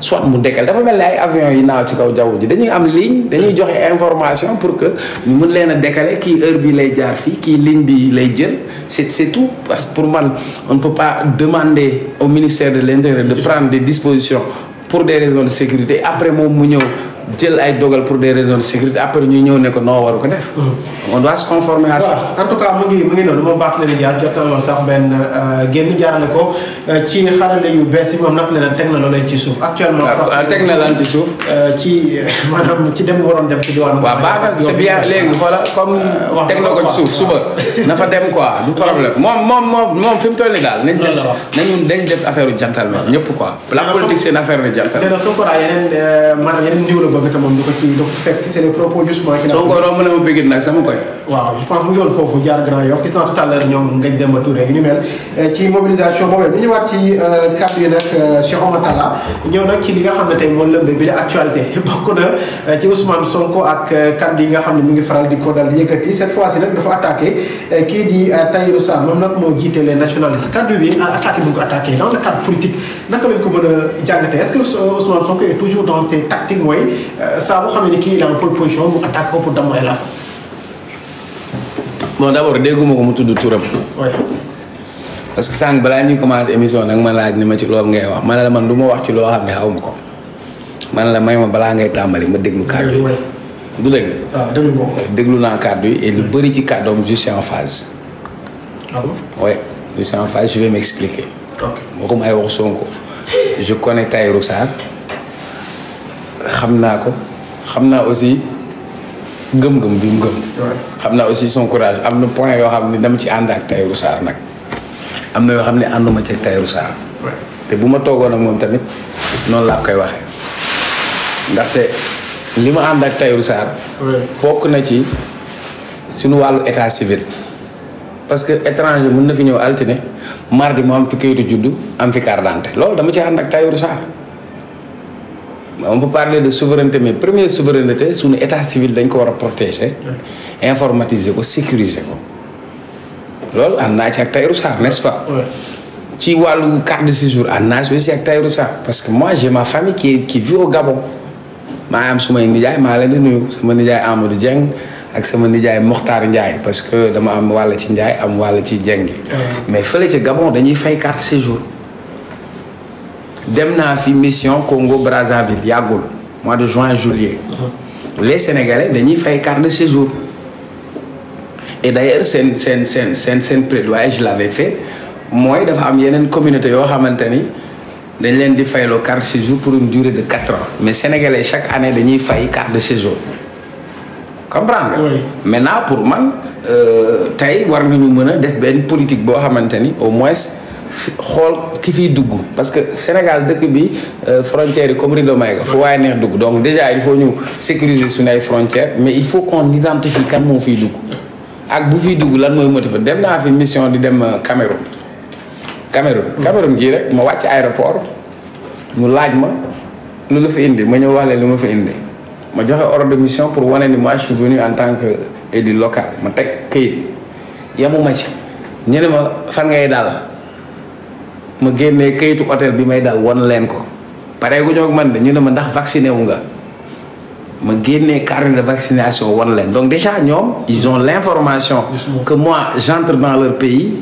soit mu décalé dafa mel ni ay avions yi naaw ci kaw jaww ji dañuy am ligne dañuy joxe information pour que ñu mën leen a décaler kii heure bi lay jaar fii kii ligne bi lay jël c'est tout parce que pour man on ne peut pas demander au ministère de l'Intérieur de prendre des dispositions pour des raisons de sécurité après moom mu ñëw jël ay dogal pour des raisons de sécurité après ñu ñëw ne ko noo waru ko def. on doit se conformer à ça. en tout cas mu ngi noonu moom Barthélémy Dias jot na sax benn génn jaarale ko ci xarale yu bees yi moom nag leneen teg na loolee ci suuf. actuellement sax teg na lan ci suuf. ci maanaam ci dem waroon dem ci diwaanu. waaw baax na c'est bien léegi xoola comme teg na ko ci suuf suba na fa dem quoi du problème moom fi mu toll nii daal. nañ def affaire u gentleman ñëpp quoi. la politique c'est une affaire de gentleman. te soo ko daa yeneen niveau la bëgg te moom du ko ci fekk c'est les propos justement. soo ko romb na ma bëgg nag sama koy. waaw je pense mu ngi woon foofu jaar Grand Yoff gis naa tout à l'heure ñoom Ngagne Demba Touré ñu mel ci mobilisation boobu ñu ñëwaat ci kàddu yi nag Cheikh Oumar Talla ñëw nag ci li nga xam ne tey moo lëmbe bi la actualité bokk na ci Ousmane Sonko ak kàddu yi nga xam ne mu ngi faral di ko dal di yëkkati cette fois-ci nag dafa attaqué kii di Tahirou Sarr moom nag moo jiite les nationalistes kàddu bi attaqué bu ñu ko attaqué dans le cadre politique naka lañ ko mën a jàngatee est-ce que Ousmane Sonko est toujours dans ses tactiques mooy saa boo xam ne kii il a une pole position mu attaqué ko pour damm ay laaf. bon d'abord dégguma ko mu tudd turam. oui. parce que sànq balaa ñuy commencer émission nag ma laaj ni ma ci loolu ngay wax man la man du ma wax ci loo xam ne xaw ma ko man la may ma balaa ngay tàmbali ma déglu kàddu yi. du dégg. waaw déglu ko. déglu naa kàddu yi et lu bëri ci kàddoom je suis en phase. ah bon. oui je suis en phase je vais m'expliquer. ok waxuma ay wax Sonko je connais Tahirou Sarr xam naa ko xam naa aussi. gëm-gëm bi mu gëm. xam naa aussi son courage am na point yoo xam ne dama ci ànd ak Tahirou Sarr nag am na yoo xam ne ànduma ci Tahirou Sarr. te bu ma toogoon ak moom tamit noonu laa koy waxee ndaxte li ma ànd ak Tahirou Sarr. bokk na ci suñu wàllu état civil. parce que étranger mën na fi ñëw altine mardi mu am fi kayitu juddu am fi carte d'identité loolu dama ci ànd ak Tahirou Sarr. on peut parler de souveraineté mais première souveraineté suñu état civil dañ ko war a protéger informatiser ko sécuriser ko loolu ànd naa ci ak Tahirou Sarr n'est-ce pas. ci wàllu carte de séjour ànd naa ci aussi ak Tahirou Sarr parce que moi j'ai ma famille qui vit au Gabon maa am sumay nijaay maa leen di nuyu sama nijaay Amadou Dieng ak sama nijaay Mokhtar Ndiaye parce que dama am wàll ci Ndiaye am wàll ci Dieng gi mais fële ci Gabon dañuy fay carte séjour. dem naa fi mission Congo Brazzaville yàggul mois de juin juillet les Sénégalais dañuy fay carte de séjour et d'ailleurs seen plaidoyer je l'avais fait mooy dafa am yeneen communauté yoo xamante ni dañ leen di fayloo carte de séjour pour une durée de 4 ans mais Sénégalais chaque année dañuy fay carte de séjour comprendre nga. Oui. Maintenant pour man tey war nañu mën a def benn politique boo xamante ni au moins. xool ki fiy dugg parce que Sénégal dëkk bi frontières yi comme rideau may ga fu waaye neex dugg donc déjà il faut ñu sécuriser suñu ay frontières mais il faut qu'on identifie kan moo fiy dugg ak bu fiy dugg lan mooy motiver dem naa fi mission di dem Cameroun gii rek ma wàcc aéroport mu laaj ma lu la fi indi ma ñëw wax leen lu ma fi indi ma joxe ordre de mission pour wane ni moi je suis venu en tant que élu local ma teg këyit yemuma ci ñu ne ma fan ngay daal ma génnee kayitu hôtel bi may dal wan leen ko pare gu ñoo man de ñu ne ma ndax vacciné wu nga ma génnee carnet de vaccination wan leen donc déjà ñoom ils ont l'information que moi j'entre dans leur pays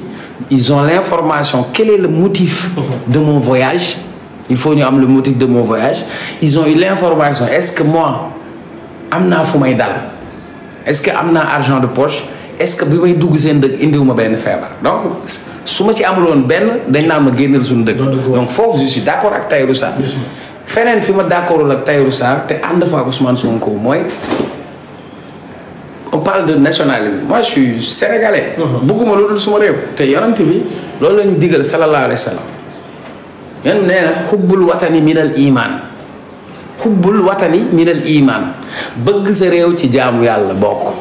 ils ont l'information quel est le motif de mon voyage il faut ñu am le motif de mon voyage ils ont eu l'information est-ce que moi am naa fu may dal est-ce que am naa argent de poche est-ce que bi may dugg seen dëkk indiwuma benn feebar donc su ma ci amuloon benn dañ naan ma génnal suñu dëkk. donc foofu je suis d'accord ak Tahirou Sarr. feneen fi ma d'accordul ak Tahirou Sarr te ànd fa ak Ousmane Sonko mooy on parle de nationalisme moi je suis sénégalais. bëgguma lu dul suma réew. te yonent bi loolu lañu digal sallallahu alayhi wa sallam yan nee na xubbul watani minal iman xubbul watani minal iman bëgg sa réew ci jaamu yàlla bokk.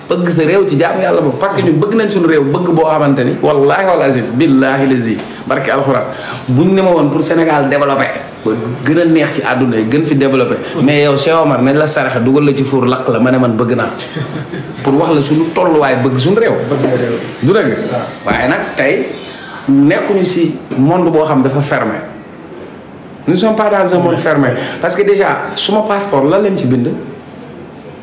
bëgg sa réew ci jaamu yàlla bokk parce que ñu bëgg nañ suñu réew bëgg boo xamante ni wallaahi wal azim billaahi lazi barke alxuraan buñ ne ma woon pour Sénégal développé ba gën a neex ci àdduna yi gën fi développé. mais yow Cheikh Omar nañ la saraxe dugal la ci fuur lakk la ma ne man bëgg naa pour wax la suñu tolluwaay bëgg suñu réew. du dëgg waaye nag tey nekkuñu si monde boo xam dafa fermé nous ne sommes pas dans un monde fermé parce que déjà suma passeport lan lañ ci bind.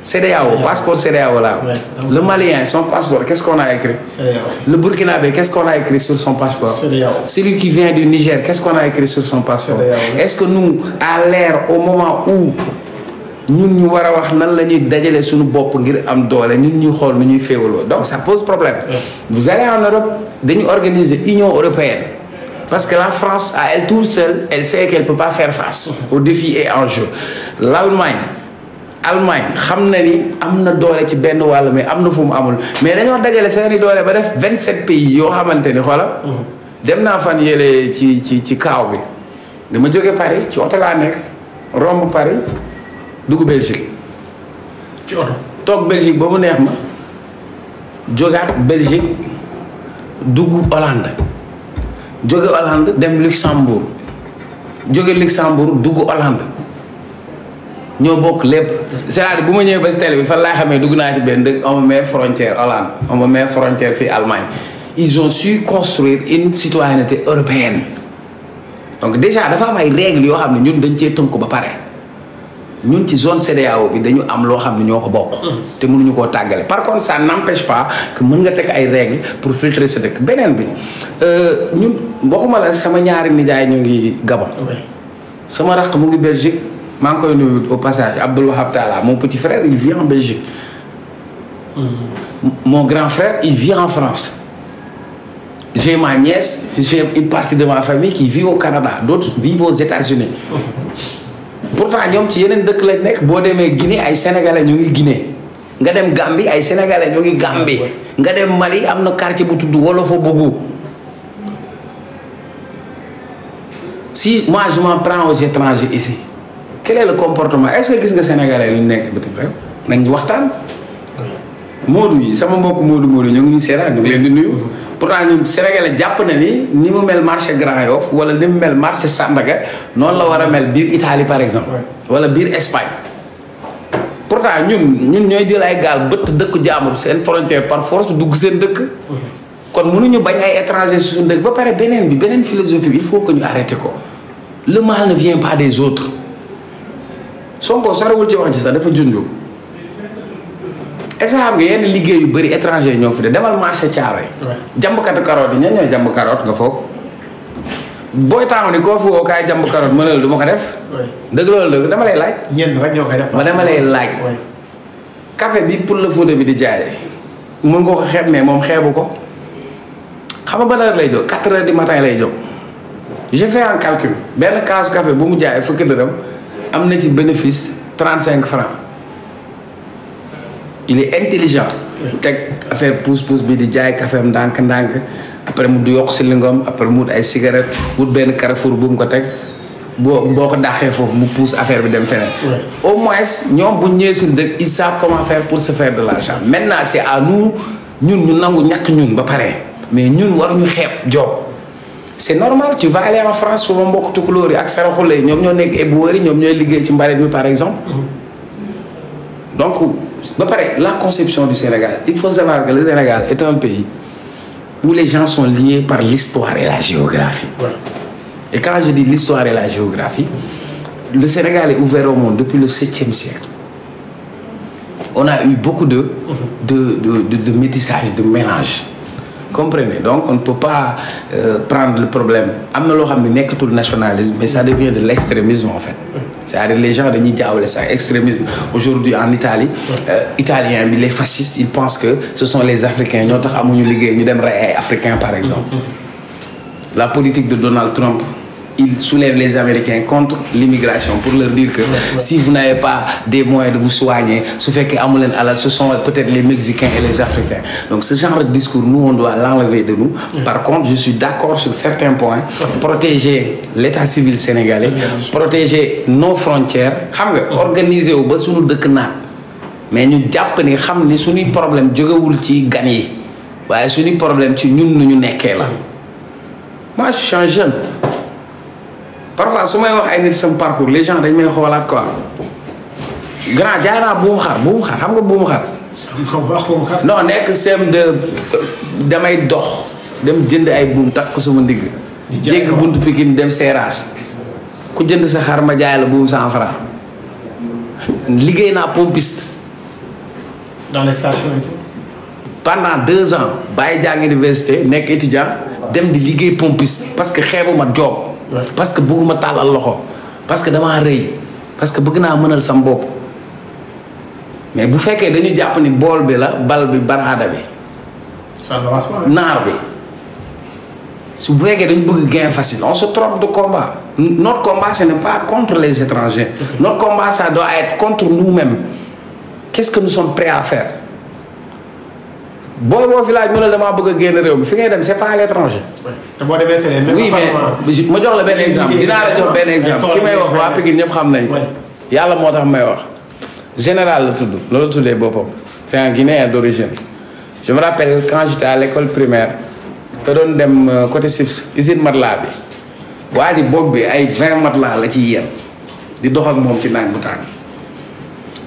CEDEAO, passeport CEDEAO là. Ouais, le Malien, son passeport, qu'est-ce qu'on a écrit? CEDEAO. Le Burkinabé, qu'est-ce qu'on a écrit sur son passeport? CEDEAO. Celui qui vient du Niger, qu'est-ce qu'on a écrit sur son passeport? CEDEAO. Est-ce que nous, à l'ère, au moment où nous ñu war a wax nan la ñuy dajale suñu bopp ngir am doole ñun ñu xool nu ñuy féewaloo donc ça pose problème. Vous allez en Europe dañu organiser Union européenne parce que la France à elle toute seule elle sait qu'elle peut pas faire face aux défis et enjeux. Allemagne xam na ni am na doole ci benn wàll mais am na fu mu amul mais dañoo dajale seeni doole ba def 27 pays yoo xamante ni xoola dem naa fan yële ci kaaw bi dama jóge Paris ci oto laa nekk romb Paris dugg Belgique ci oto toog Belgique ba mu neex ma jógaat Belgique dugg Hollande jóge Hollande dem Luxembourg jóge Luxembourg dugg Hollande ñoo bokk lépp c'est-à-dire bu ma ñëwee ba si télé bi fan laa xamee dugg naa ci benn dëkk on me met frontière Hollande on me met frontière fii Allemagne ils ont su construire une citoyenneté européenne donc déjà dafa am ay règles yoo xam ne ñun dañ cee tënk ba pare ñun ci zone CEDEAO bi dañu am loo xam ne ñoo ko bokk te mënuñu koo tàggale par contre ça n'empêche pas que mën nga teg ay règles pour filtrer sa dëkk beneen bi ñun waxuma la sama ñaari nijaay ñu ngi Gabon sama raq mu ngi Belgique maa ngi koy nuyu au passage Abdoul Wahab Talla mon petit frère il vit en Belgique. Mon grand frère il vit en France. J'ai ma nièce j'ai une partie de ma famille qui vit au Canada d'autres vivent aux États-Unis pourtant ñoom ci yeneen dëkk lañ nekk boo demee Guinée ay sénégalais ñu ngi Guinée nga dem Gambie ay sénégalais ñu ngi Gambie nga dem Mali am na quartier bu tudd Wolofa-Bougou. Si moi je m'en prends aux étrangers ici. Quel est le comportement est-ce que gis nga sénégalais lu ñu nekk bitim réew nañ waxtaan. Modou yi sama mbokk Modou ñu ngi ñu seetaan ñu ngi leen di nuyu. pourtant ñun sénégalais jàpp na ni mu mel marché Grand Yoff wala ni mu mel marché Sandaga noonu la war a mel biir Italie par exemple. wala biir Espagne. pourtant ñun ñooy jël ay gaal bëtt dëkku jaamur seen frontière par force dugg seen dëkk. kon mënuñu bañ ay étrangers si suñu dëkk ba pare beneen philosophie bi il faut que ñu arrêté ko. Le mal ne vient pas des autres. Sonko sorewul ci wax ci sax dafa junju est-ce que xam nga yenn liggéey yu bëri étranger ñoo fi de demal marché Thiaroye jàmbkatu carotte yi ñan ñooy jàmb carotte nga foog booy taamu ni koo fi woo kaay jàmb carotte ma ne la du ma ko def dëgg loolu dëgg dama lay laaj ñenn rek ñoo koy def ma dama lay laaj café bi pour le Fouta bi di jaay mun nga ko xeeb mais moom xeebu ko xam nga ban heure lay jóg 4 heures du matin lay jóg j'ai fait un calcul benn kaasu café bu mu jaay fukki dërëm am na ci bénéfice 35 francs il est intelligent teg affaire pousse bi di jaay café am ndànk après mu du yokk si lingom après mu wut ay cigarette wut benn carrefour bu mu ko teg boo ko daaxee foofu mu pousse affaire bi dem feneen au moins ñoom bu ñëwee suñu dëkk ils savent comment faire pour se faire de l'argent maintenant c'est à nous ñun ñu nangu ñàkk ñun ba pare mais ñun waruñu xeeb job c'est normal tu vas aller en France suma mbokk tukulóor yi ak saraxule ñoom ñoo nekk éboueurs yi ñoom ñooy liggéey ci mbalit mi par exemple donc ba pare la conception du Sénégal il faut savoir que le Sénégal est un pays où les gens sont liés par l'histoire et la géographie et quand je dis l'histoire et la géographie le Sénégal est ouvert au monde depuis le 7e siècle on a eu beaucoup de métissage de mélange comprenez donc on ne peut pas prendre le problème am na loo xam ne nekkatul nationalisme mais ça devient de l'extrémisme en fait c'est-à-dire les gens dañuy jaawale ça extrémisme aujourd'hui en Italie italien bi les fascistes ils pensent que ce sont les africains ñoo tax amuñu liggéey ñu dem rey ay africains par exemple la politique de Donald Trump il soulève les Américains contre l'immigration pour leur dire que si vous n'avez pas des moyens de vous soigner su fekkee amu leen alal ce sont peut-être les Mexicains et les Africains donc ce genre de discours nous on doit l'enlever de nous par contre je suis d'accord sur certains points protéger l'état civil sénégalais protéger nos frontières xam nga organiser wu ba suñu dëkk naat mais ñu jàpp ni xam ni suñuy problème jógewul ci gan yi waaye suñuy problème ci ñun nu ñu nekkee la moi je suis un jeune parfois su may wax ay nit sama parcours les gens dañ may xoolaat quoi grand jaay naa buumu xar xam nga buumu xar. non nekk CM2 damay dox dem jënd ay buum takk ko sama ndigg. jéggi buntu Pikine dem Seras ku jënd sa xar ma jaay la buum 100 francs liggéey naa pompiste. dans les stations et tout. pendant 2 ans bàyyi jàng université nekk étudiant dem di liggéey pompiste parce que xeebuma job. parce que bëgguma tàllal loxo parce que damaa rëy parce que bëgg naa mënal sam bopp mais bu fekkee dañu jàpp ni bool bi la bal bi baraada bi naar bi su bu fekkee dañu bëgg gain facile on se trompe de combat notre combat ce n'est pas contre les étrangers notre combat ça doit être contre nous-mêmes qu'est-ce que nous sommes prêts à faire booy boo village mu ne damaa bëgg a génn réew mi fi ngay dem c'est pas à l'étranger. te boo demee c'est les mêmes. oui mais ma jox la benn exemple dinaa la jox benn exemple ki may wax waa Pikine ñëpp xam nañ ko. yàlla moo tax may wax. général la tudd loolu tuddee boppam. c'est un Guinéen d'origine. je me rappelle quand j'étais à l'école primaire te doon dem côté Sips usine matelas bi waa ji bopp bi ay 20 matelas la ci yéen di dox ak moom ci naaj bu tàng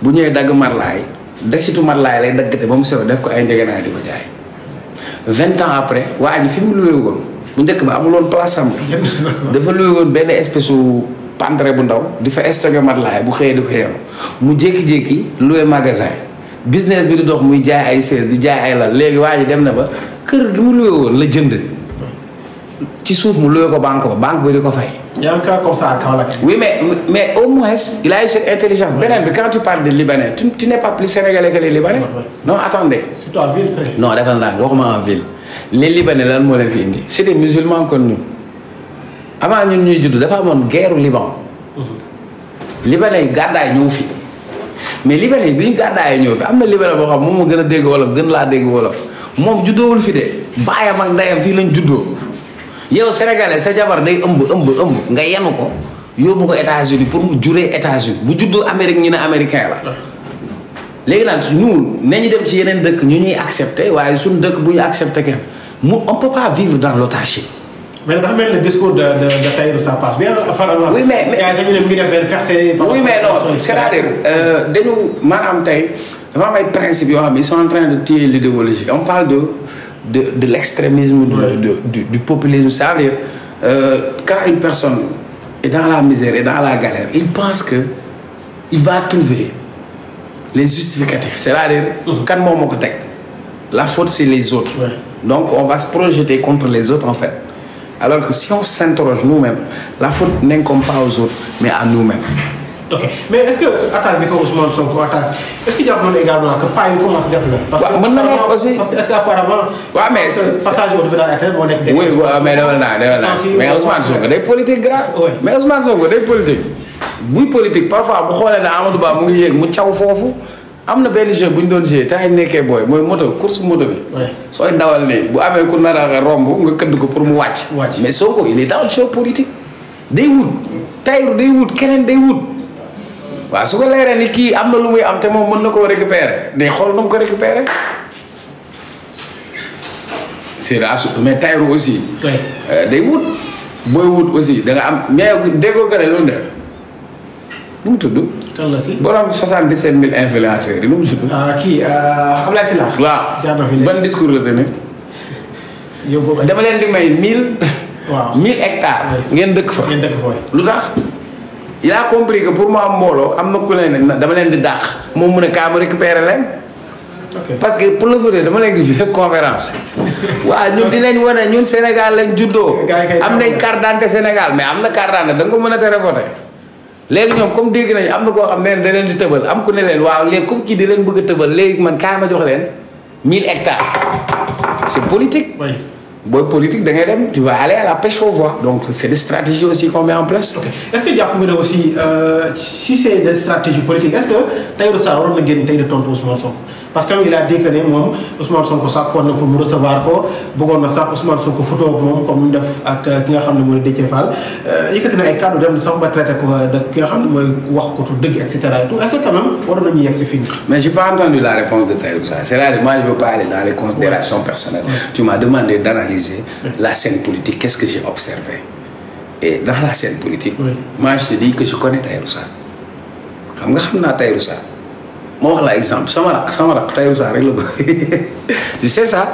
bu ñëwee dagg matelas yi. desitu matelas lay daggate ba mu sew def ko ay njëgënaay di ko jaay 20 ans après waa ji fi mu luwee woon bu njëkk ba amuloon place am dafa luwee woon benn espèce su pantre bu ndaw di fa stocké matelas bu xëyee di ko yenu mu jékki-jékki luwee magasin business bi di dox muy jaay ay chaise di jaay ay lal léegi waa ji dem na ba kër gi mu luwee woon la jënd ci suuf mu luwee ko banque ba di ko fay. Il y a un cas comme ça à Kaolack. Oui, mais au moins, il a eu cette intelligence. Mais quand tu parles des Libanais, tu n'es pas plus sénégalais que les Libanais. Non, attendez. Surtout en ville, frère. Non, d'accord, en ville. Les Libanais, là, c'est des musulmans comme nous. Avant, nous, nous avons une guerre au Liban. Les Libanais, ils gardent nous. Mais les Libanais, ils gardent nous. Les Libanais, ils gardent des Wolof, ils gardent des Wolof. Moi, je suis fidèle. Baya mag ndayam fi lañ juddoo yow sénégalais sa jabar day ëmb nga yenu ko yóbbu ko États-Unis pour mu juree États-Unis bu juddoo Amérique ñu ne américain la léegi nag ñu nañu dem ci yeneen dëkk ñu ñuy accepter waaye suñu dëkk bu ñu accepter kenn on peut pas vivre dans l'autarcie. mais dafa mel le discours de Tahirou ça passe bien apparemment. oui mais oui mais non c'est-à-dire dañu maanaam tey dafa am ay principes yoo xam ne ils sont en train de tuer l'idéologie on parle de l'extrémisme du populisme c'est-à-dire quand une personne est dans la misère et dans la galère il pense que il va trouver les justificatifs c'est-à-dire kan moo ko teg la faute c'est les autres donc on va se projeter contre les autres en fait alors que si on s'interroge nous-mêmes la faute n'incombe pas aux autres mais à nous-mêmes. Ok mais est-ce que attaque bi ko Ousmane Sonko attaque est-ce que jàpp nañu également que pas yu commence def la. parce que mën na nekk aussi parce que est-ce que apparemment. waaw mais passage au devant de moo nekk. oui waaw mais dewal naa mais Ousmane Sonko day politique grave. mais Ousmane Sonko day politique. buy politique parfois bu xoolee ne Amadou Ba mu ngi yéeg mu caw foofu am na benn jeu bu ñu doon jouer temps yi nekkee booy mooy moto course moto bi. sooy dawal nii bu amee ku nar a romb nga këdd ko pour mu wàcc. mais Sonko il est dans le jeu politique. day wut Tahirou day wut keneen day wut. waaw su ko leeree ni kii am na lu muy am te moom mën na koo récupérer day xool nu mu ko récupérer c'est là mais Tahirou aussi. day wut booy wut aussi da nga am mais déggoo ko ne lu mu def nu mu tudd. kan la si borom 77000 influenceurs yi nu mu tudd. kii Ablaye Sylla. waaw ban discours la tenir. yow boobu dama leen di may 1000. waaw 1000 hectares. ngeen dëkk fa lu tax. il a compris que pour mu am mbooloo am na ku leen ne dama leen di dàq moom mu ne kaa ma récupérer leen parce que pour le faire dama leen gis def conférence. waaw ñun dinañ wane ñun Sénégal lañ juddoo. am nañ carte d'identité Sénégal mais am na carte d'identité da nga ko mën a tere voté. léegi ñoom comme dégg nañu am na koo xam ne da leen di tëbal am ku ne leen waaw léegi comme kii di leen bëgg a tëbal léegi man kaay ma jox leen 1000 hectares. c'est politique. oui. booy politique da ngay dem tu vas aller à la pêche aux voix donc c'est des stratégies aussi qu'on met en place. ok est-ce que jàpp nga ne aussi si c'est des stratégies politiques est-ce que Tahirou Sarr waroon na génn tey de tontu Ousmane Sonko parce que il a dit que ne moom Ousmane Sonko sàkkoon na pour mu recevoir ko bëggoon na sax Ousmane Sonko photo ak moom comme ñu def ak ki nga xam ne mooy Déthié Fall yëkkati na ay kàddu dem sax ba traité ko de ki nga xam ne mooy wax ko tu dëgg et cetera et tout est-ce que quand même waroon nañu yegg si fii. mais j'ai pas entendu la réponse de Tahirou Sarr c'est-à-dire moi je veux pas aller dans les considérations personnelles. Tu m'as demandé d'analyser la scène politique qu'est-ce que j'ai observé et dans la scène politique. moi je te dis que je connais Tahirou Sarr xam naa Tahirou Sarr. moo wax la exemple sama rak Tahirou Sarr rek la bëgg tu sais ça.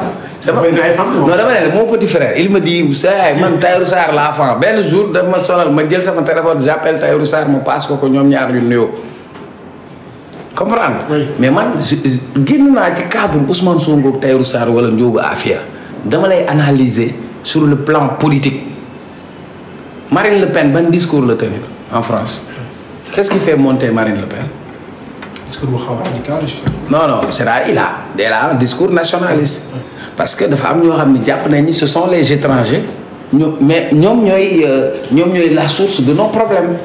non dama ne mon petit frère il me dit ça man Tahirou Sarr laa fan benn jour daf ma sonal ma jël sama téléphone j'appelle Tahirou Sarr ma passe ko ñoom ñaar ñu nuyoo. comprendre mais man génn naa ci cadre Ousmane Sonko ak Tahirou Sarr wala Ndiogou Afia dama lay analyser sur le plan politique. Marine Le Pen ban discours la tenir en France qu'est-ce qui fait monter Marine Le Pen. discours bu xaw a radical. non c'est-à-dire il a un discours nationaliste. parce que dafa am ñoo xam ne jàpp nañ ni ce sont les étrangers. mais ñoom ñooy la source de nos problèmes.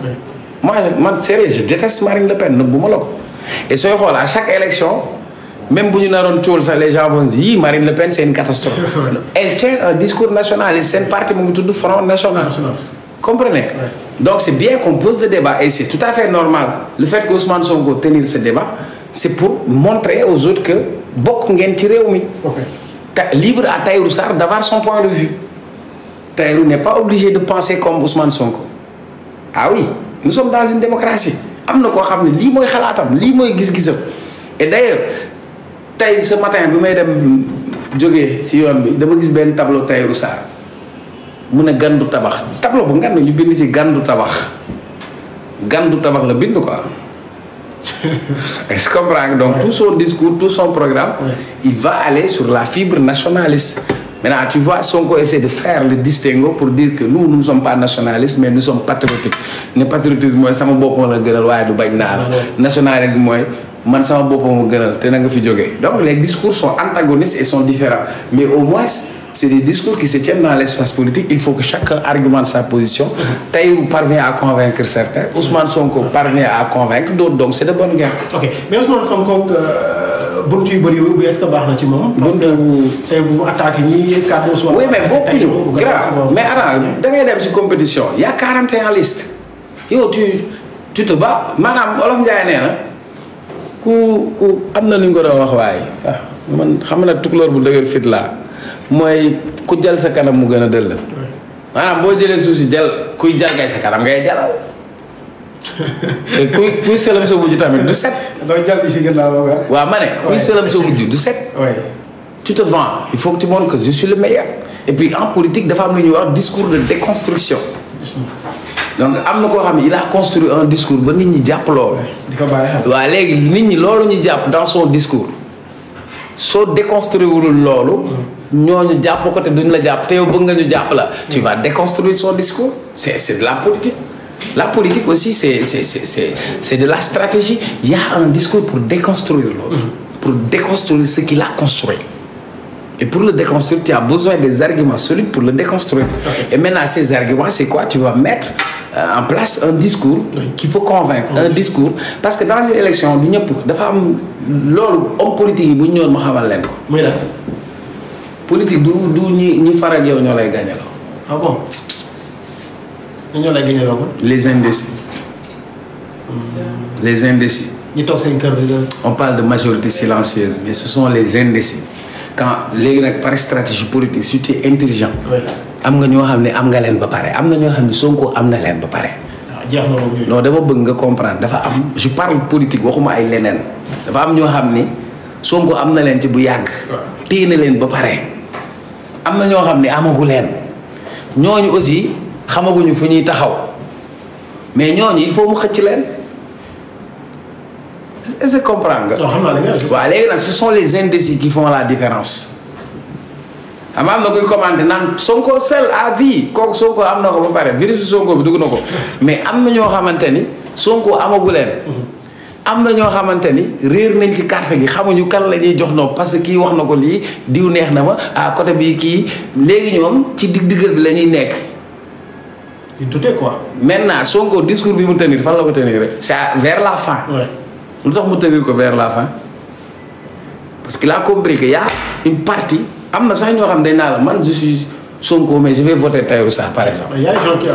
man sérieux je déteste Marine Le Pen nëbbu ma la ko. et sooy xool à chaque élection même bu ñu naroon cool sax les gens vont dire Marine Le Pen c'est une catastrophe. elle tient un discours nationaliste seen parti mu ngi tudd Front National. comprenez. donc c'est bien qu'on pose le débat et c'est tout à fait normal le fait que Ousmane Sonko tenir ce débat c'est pour montrer aux autres que bokk ngeen ci réew mi. libre à Tahirou Sarr d'avoir son point de vue. Tahirou n'est pas obligé de penser comme Ousmane Sonko. ah oui nous sommes dans une démocratie am na koo xam ne lii mooy xalaatam lii mooy gis-gisam et d'ailleurs tey ce matin bi may dem jógee ci yoon bi dama gis benn tableau Tahirou Sarr mu ne gandu tabax tableau bu ngan ñu bind ci gandu tabax la bind quoi. est-ce que comprends donc tout son discours tout son programme il va aller sur la fibre nationaliste. maintenant tu vois Sonko essaie de faire le distinguo pour dire que nous ne sommes pas nationalistes mais nous sommes patriotiques ne patriotisme mooy sama boppam la gënal waaye du bañ naa la nationalisme mooy man sama boppam la gënal te na nga fi jógee donc les discours sont antagonistes et sont différents mais au moins c'est des discours qui se tiennent dans l'espace politique il faut que chacun argumente sa position. Tahirou parvient à convaincre certains Ousmane Sonko parvient à convaincre d'autres donc c'est de bonne guerre. ok mais Ousmane Sonko buntu yu bëri yu est-ce que baax na ci moom. parce que tey bu attaqué ñi kàddu soit. oui mais bokkuñu grave mais attends da ngay dem ci compétition y a 41 listes yow tu te bats maanaam Olof Ndiaye nee na ku am na lu ñu ko doon wax waaye man xam na tukulóor bu dëgër fit laa mooy ku jël sa kanam mu gën a dëll maanaam boo jëlee suuf si jël kuy jalgay sa kanam ngay jalal te kuy sëlam sa wujj tamit du set. doo jàll si gannaaw waaw ma ne kuy sëlam sa wujj du set. tu te vends il faut que tu montres que je suis le meilleur. et puis en politique dafa am lu ñuy wax discours de déconstruction. donc am na koo xam ne il a construit un discours ba nit ñi jàpp loolu. di ko bàyyi xel. waaw léegi nit ñi loolu ñu jàpp dans son discours soo déconstruire wul loolu. ñooñu jàpp ko te duñ la jàpp te yow bëgg nga ñu jàpp la. tu vas déconstruire son discours c'est de la politique. La politique aussi c'est de la stratégie. Il y a un discours pour déconstruire l'autre. Pour déconstruire ce qu'il a construit. Et pour le déconstruire, tu as besoin des arguments solides pour le déconstruire. Et maintenant, ces arguments, c'est quoi? Tu vas mettre en place un discours qui peut convaincre. Un discours. Parce que dans une élection, du ñëpp dafa am loolu homme politique yi bu ñu ñëwoon ma xamal leen ko. muy la politique du ñi faral yow ñoo lay gagné la. ah bon. ñoo lay gagné loolu. Les indécis. Les indécis. ñi toog seen kër bi. On parle de majorité silencieuse mais ce sont les indécis. quand léegi nag par stratégie politique si tu es intelligent. am nga ñoo xam ne am nga leen ba pare am na ñoo xam ne Sonko am na leen ba pare. jeex na moom non dama bëgg nga comprendre dafa am je parle politique waxuma ay leneen. dafa am ñoo xam ni Sonko am na leen ci bu yàgg. téye na leen ba pare. am na ñoo xam ne amagu leen ñooñu aussi xamaguñu fu ñuy taxaw mais ñooñu il faut mu xëcc leen est-ce que comprendre nga. non xam naa la waaw léegi nag ce sont les indécis qui font la différence. am na kuy commandé naan Sonko seul à vie kooku Sonko am na ko ba pare virus Sonko bi dugg na ko mais am na ñoo xamante ni Sonko amagu leen. am na ñoo xamante ni réer nañ ci carte gi xamuñu kan la ñuy jox noonu parce que kii wax na ko lii diw neex na ma à côté bi kii léegi ñoom ci diggal bi la ñuy nekk. di douter quoi. maintenant Sonko discours bi mu tenir fan la ko tenir rek c'est vers la fin. lu tax mu tenir ko vers la fin parce qu'il a compris que y a une partie. am na sax ñoo xam dañ naa la man je suis Sonko mais je vais voter Tahirou Sarr par exemple. y a des gens qui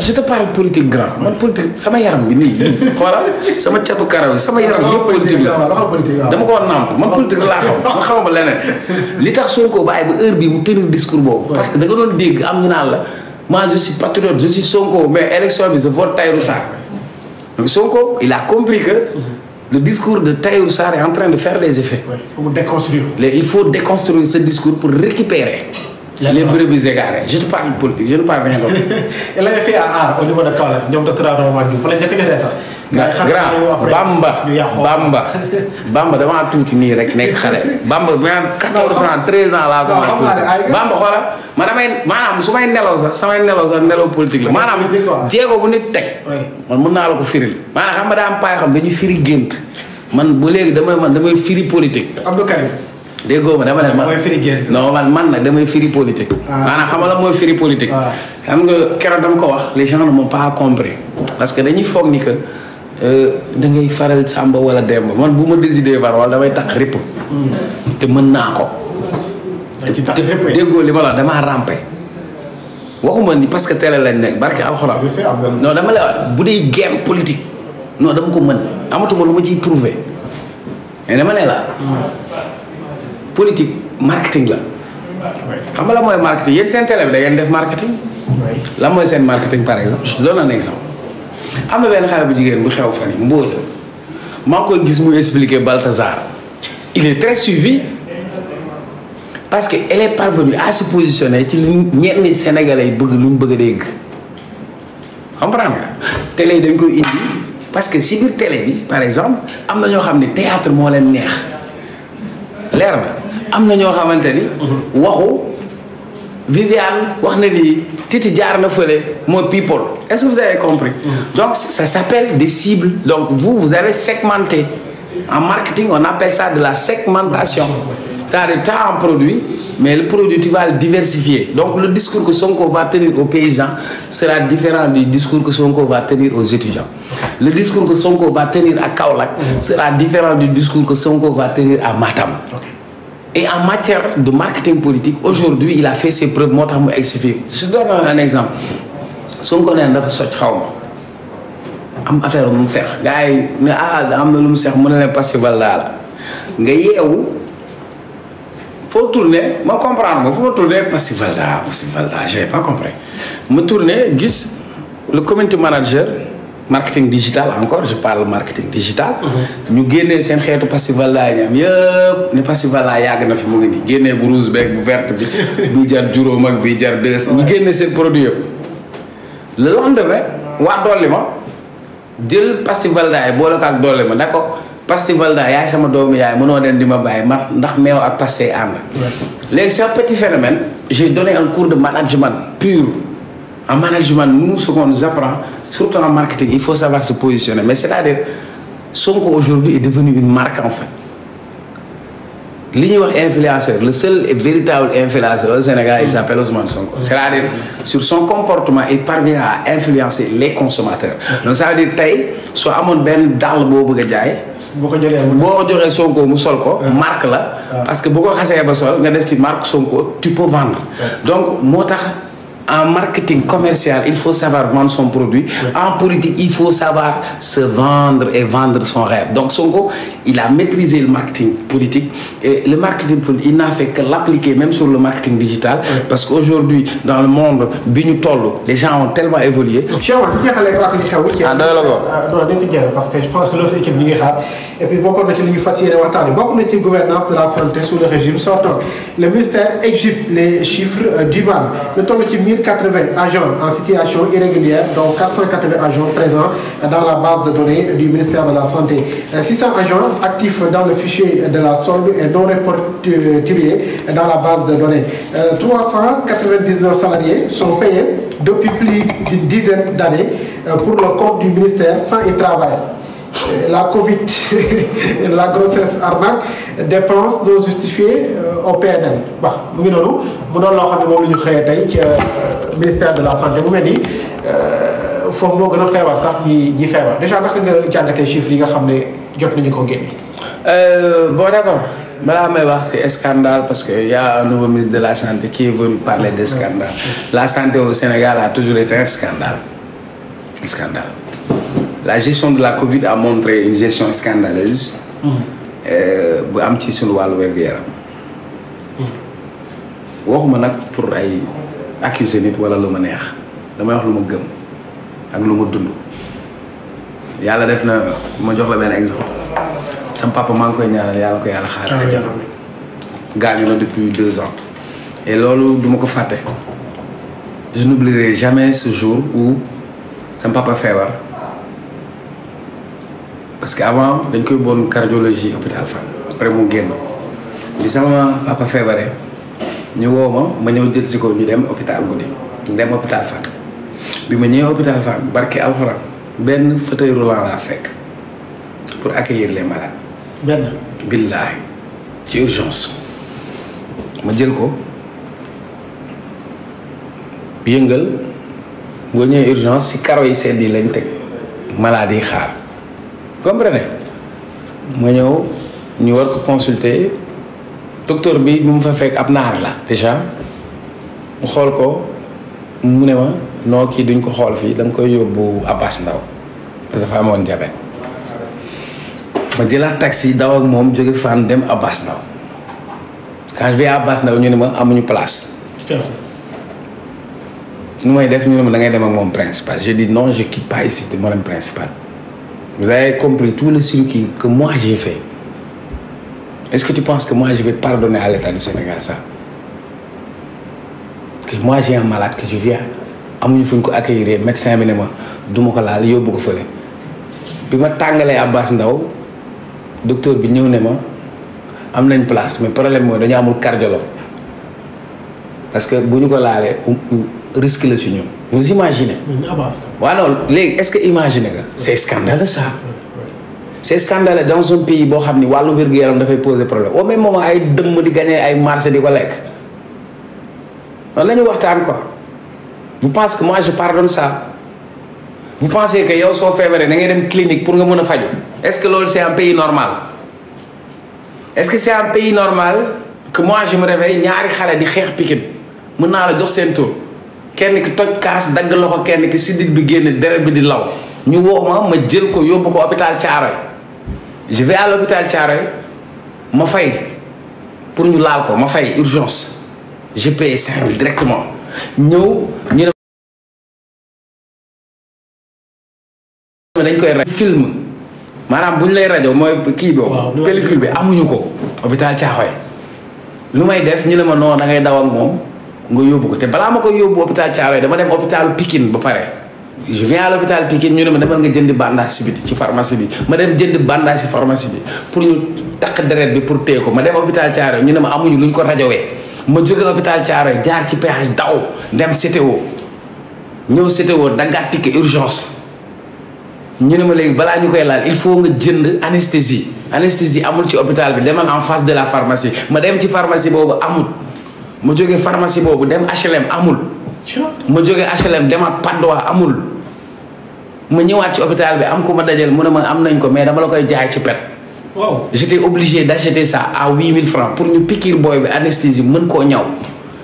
je te parle politique grand man politique sama yaram bi nii xoolal sama catu karaw sama yaram yëpp politique la dama ko war namp man politique laa xam man xamuma leneen li tax Sonko bàyyi ba heure bii mu tenir discours boobu. parce que da nga doon dégg am ñu naan la moi je suis patriote je suis Sonko mais élection bi je vote Tahirou Sarr donc Sonko il a compris que. Le discours de Tahirou Sarr est en train de faire des effets. Oui, pour déconstruire. Il faut déconstruire ce discours pour récupérer les brebis égarées. Je te parle politique, je ne parle rien d'autre. Elle avait fait à Ar au niveau de Kaolack ñoom docteur Roman Diouf fa la njëkk a jotee sax. grand Bamba damaa tuuti nii rek nekk xale. Bamba bi ma 14 ans 13 ans laa ko mën. Bamba xoolal ma damay maanaam su may nelaw sax nelaw politique la maanaam jéego bu nit teg. man mën naa la ko firil. maanaam xam nga daa am paay xam dañuy firi gént man bu léegi damay firi politique. Abdou Karim. déggoo ma dama ne man non man nag damay firi politique. maanaam xam nga la mooy firi politique. xam nga keroog dama ko wax les gens ne m'ont pas compris parce que dañuy foog ni que da ngay faral Samba wala Demba man bu ma décidé far wala damay tax ripp te mën naa ko. te déggoo li ma la damaa rampe waxuma ni parce que télé lañ nekk barke alxuraan. non dama la wax bu dee game politique non dama ko mën amatuma lu ma ciy prouver mais dama ne la. politique marketing la. xam nga la mooy marketing yéen seen télé bi da ngeen def marketing. la mooy seen marketing par exemple je te donne un exemple. am na benn xale bu jigéen bu xew fan yi Mbodj maa ngi koy gis muy expliquer Balthazar il est très suivi parce que elle est parvenue à se positionner ci li ñenn Sénégalais yi bëgg lu ñu bëgg a dégg comprendre nga télé yi dañ koy indi parce que si biir télé bi par exemple am na ñoo xam ne théâtre moo leen neex leer na am na ñoo xamante ni waxu Viviane wax na lii Titi jaar na fële mooy people est-ce que vous avez compris donc ça s'appelle des cibles donc vous avez segmenté en marketing on appelle ça de la segmentation c'est-à-dire tu as un produit mais le produit tu vas le diversifier donc le discours que Sonko va tenir aux paysans sera différent du discours que Sonko va tenir aux étudiants le discours que Sonko va tenir à Kaolack sera différent du discours que Sonko va tenir à Matam. Et en matière de marketing politique aujourd'hui il a fait ses preuves moo tax mu egg si fii je donne un exemple Sonko neen dafa soj xaw ma am affaire mu fex gars yi ne am na lu mu seex mu ne leen Passival la nga yeewu foo tourner ma comprendre ma foo tourner Passival la j'ai pas compris ma tourner gis le community manager marketing digital encore je parle marketing digital. ñu génnee seen xeetu Passival laa ñam yëpp ne Passival laa yàgg na fi mu ngi nii génnee bu rouge beeg bu verte bi bii jar juróom ak bii jar 200 ñu génnee seen produit yëpp. le lendemain waa dolli ma jël Passival daay boole ko ak dolli ma da ko Passival daay yaay sama doomu yaay mënoo den di ma bàyyi ma ndax meew ak pastey ànd. léegi c'est un petit phénomène j'ai donné un cours de management pur. En management, nous, ce qu'on nous apprend, surtout en marketing, il faut savoir se positionner. Mais c'est-à-dire, Sonko aujourd'hui est devenu une marque en fait. L'ignorant influenceur, le seul et véritable influenceur au Sénégal, il s'appelle Ousmane Sonko. C'est-à-dire, sur son comportement, il parvient à influencer les consommateurs. Donc ça veut dire, soit à mon ben dans le beau bagaille, boo joxee Sonko mu sol ko marque la parce que boo ko xasee ba sol nga def ci marque Sonko tu peux vendre donc moo tax en marketing commercial, il faut savoir vendre son produit. En politique, il faut savoir se vendre et vendre son rêve. Donc Sonko, il a maîtrisé le marketing politique. Et le marketing politique, il n'a fait que l'appliquer même sur le marketing digital. Parce qu'aujourd'hui, dans le monde, les gens ont tellement évolué. Parce que je pense que l'autre équipe n'y est pas. Et puis, beaucoup de gens facile à beaucoup de gouvernance de la santé sous le régime sortant. Le ministère exhibe les chiffres du mal. Le temps de 1080 agents en situation irrégulière, dont 480 agents présents dans la base de données du ministère de la Santé. 600 agents actifs dans le fichier de la solde et non répertoriés dans la base de données. 399 salariés sont payés depuis plus d'une dizaine d'années pour le compte du ministère sans y travailler. La Covid, la grossesse arnaque, dépenses non justifiées au PNL. Bah, mu ngi noonu mu doon loo xam ne moom la ñu xëyee tey ci ministère de la santé mu mel ni foofu moo gën a feebar sax ñi feebar déjà naka nga jàngatee chiffres yi nga xam ne jot nañu ko génne. Bon d'abord balaa may wax c'est scandale parce que y a un nouveau ministre de la santé qui est venu parler de scandale. La santé au Sénégal a toujours été un scandale. Un scandale. La gestion de la Covid a montré une gestion scandaleuse. bu am ci suñu wàllu wér-gu-yaram. waxuma nag pour ay accuser nit wala lu ma neex damay wax lu ma gëm ak lu ma dund. yàlla def na ma jox la benn exemple sam papa maa ngi koy ñaanal yàlla ko yàlla xaar àjjana. gaañu na depuis 2 ans. et loolu duma ko fàtte. je n'oublierai jamais ce jour où sam papa feebar. parce que avant dañ koy bon cardiologie hôpital Fann après mu génn bi sama papa feebaree ñu woo ma ñëw jël si ko ñu dem hôpital guddi ñu dem hôpital Fann bi ma ñëwee hôpital Fann barke alxuraan benn fauteuil roulant laa fekk pour accueillir les malades. benn. billaahi ci urgence ma jël ko yëngal boo ñëwee urgence si karo yi sedd yi lañ teg malade yi xaar. comprenez ma ñëw ñu war ko consulter docteur bi mu fa fekk ab naar la déjà mu xool ko mu ne ma noo kii duñ ko xool fii da nga koy yóbbu Abass Ndao parce que dafa amoon diabète ma jëlaat taxi daw ak moom jóge Fann dem Abass Ndao quand je vais à Abass Ndao ñu ne ma amuñu place. nu may def ñu ne ma da ngay dem ak moom principal j'ai dit non je quitte pas ici ma dem principal. Vous avez compris tout le circuit que moi j'ai fait. Est-ce que tu penses que moi je vais pardonner à l'État du Sénégal ça? Que moi j'ai un malade que je viens amuñu fu ñu ko accueillir médecin bi ne ma du ma ko laal yóbbu ko fële bi ma tàngalee Abass Ndao docteur bi ñëw ne ma am nañ place mais problème mooy dañu amul cardiologue parce que bu ñu ko laalee risque la ci ñun. vous imaginez. waaw non léegi est-ce que imaginer nga. c'est scandaleux ça. c'est scandaleux dans un pays boo xam ni wàllu wér-gu-yaram dafay poser problème au même moment ay dëmm di gagner ay marché di ko lekk. loolu la ñu waxtaan quoi. vous pensez que moi je pardonne ça. vous pensez que yow soo feebaree da ngay dem clinique pour nga mën a faju. est-ce que loolu c'est un pays normal. est-ce que c'est un pays normal que moi je me réveille ñaari xale di xeex Pikine mën naa la jox seen tur. kenn ki toj kaas dagg loxo kenn ki sidit bi génn deret bi di law ñu woo ma jël ko yóbbu ko hôpital Thiaroye je vais à l'hôpital Thiaroye ma fay pour ñu laal ko ma fay urgence j'ai payé 5 000 directement ñëw ñu ne dañ koy rajo film maanaam bu ñu lay rajo mooy kii boobu pellicule bi amuñu ko hôpital Thiaroye lu may def ñu ne ma non da ngay daw ak moom nga yóbbu ko te balaa ma koy yóbbu hôpital Thiaroye dama dem hôpital Pikine ba pare je viens à l'hôpital Pikine ñu ne ma demal nga jënd bandage si biti ci pharmacie bi ma dem jënd bandage si pharmacie bi pour ñu takk deret bi pour téye ko ma dem hôpital Thiaroye ñu ne ma amuñu luñ ko rajowee ma jóge hôpital Thiaroye jaar ci péage daw dem CTO ñëw CTO daggaat ticket urgence ñu ne ma léegi balaa ñu koy laal il faut nga jënd anesthésie amul ci hôpital bi demal en face de la pharmacie ma dem ci pharmacie boobu amul. ma jógee pharmacie boobu dem HLM amul. ma jógee HLM demaat Patte d'Oie amul. ma ñëwaat ci hôpital bi am ko ma dajal mu ne ma am nañ ko mais dama la koy jaay ci pet. waaw j'étais obligé d'acheter ça à 8000 francs pour ñu piqûre booy bi anesthésie mën koo ñaw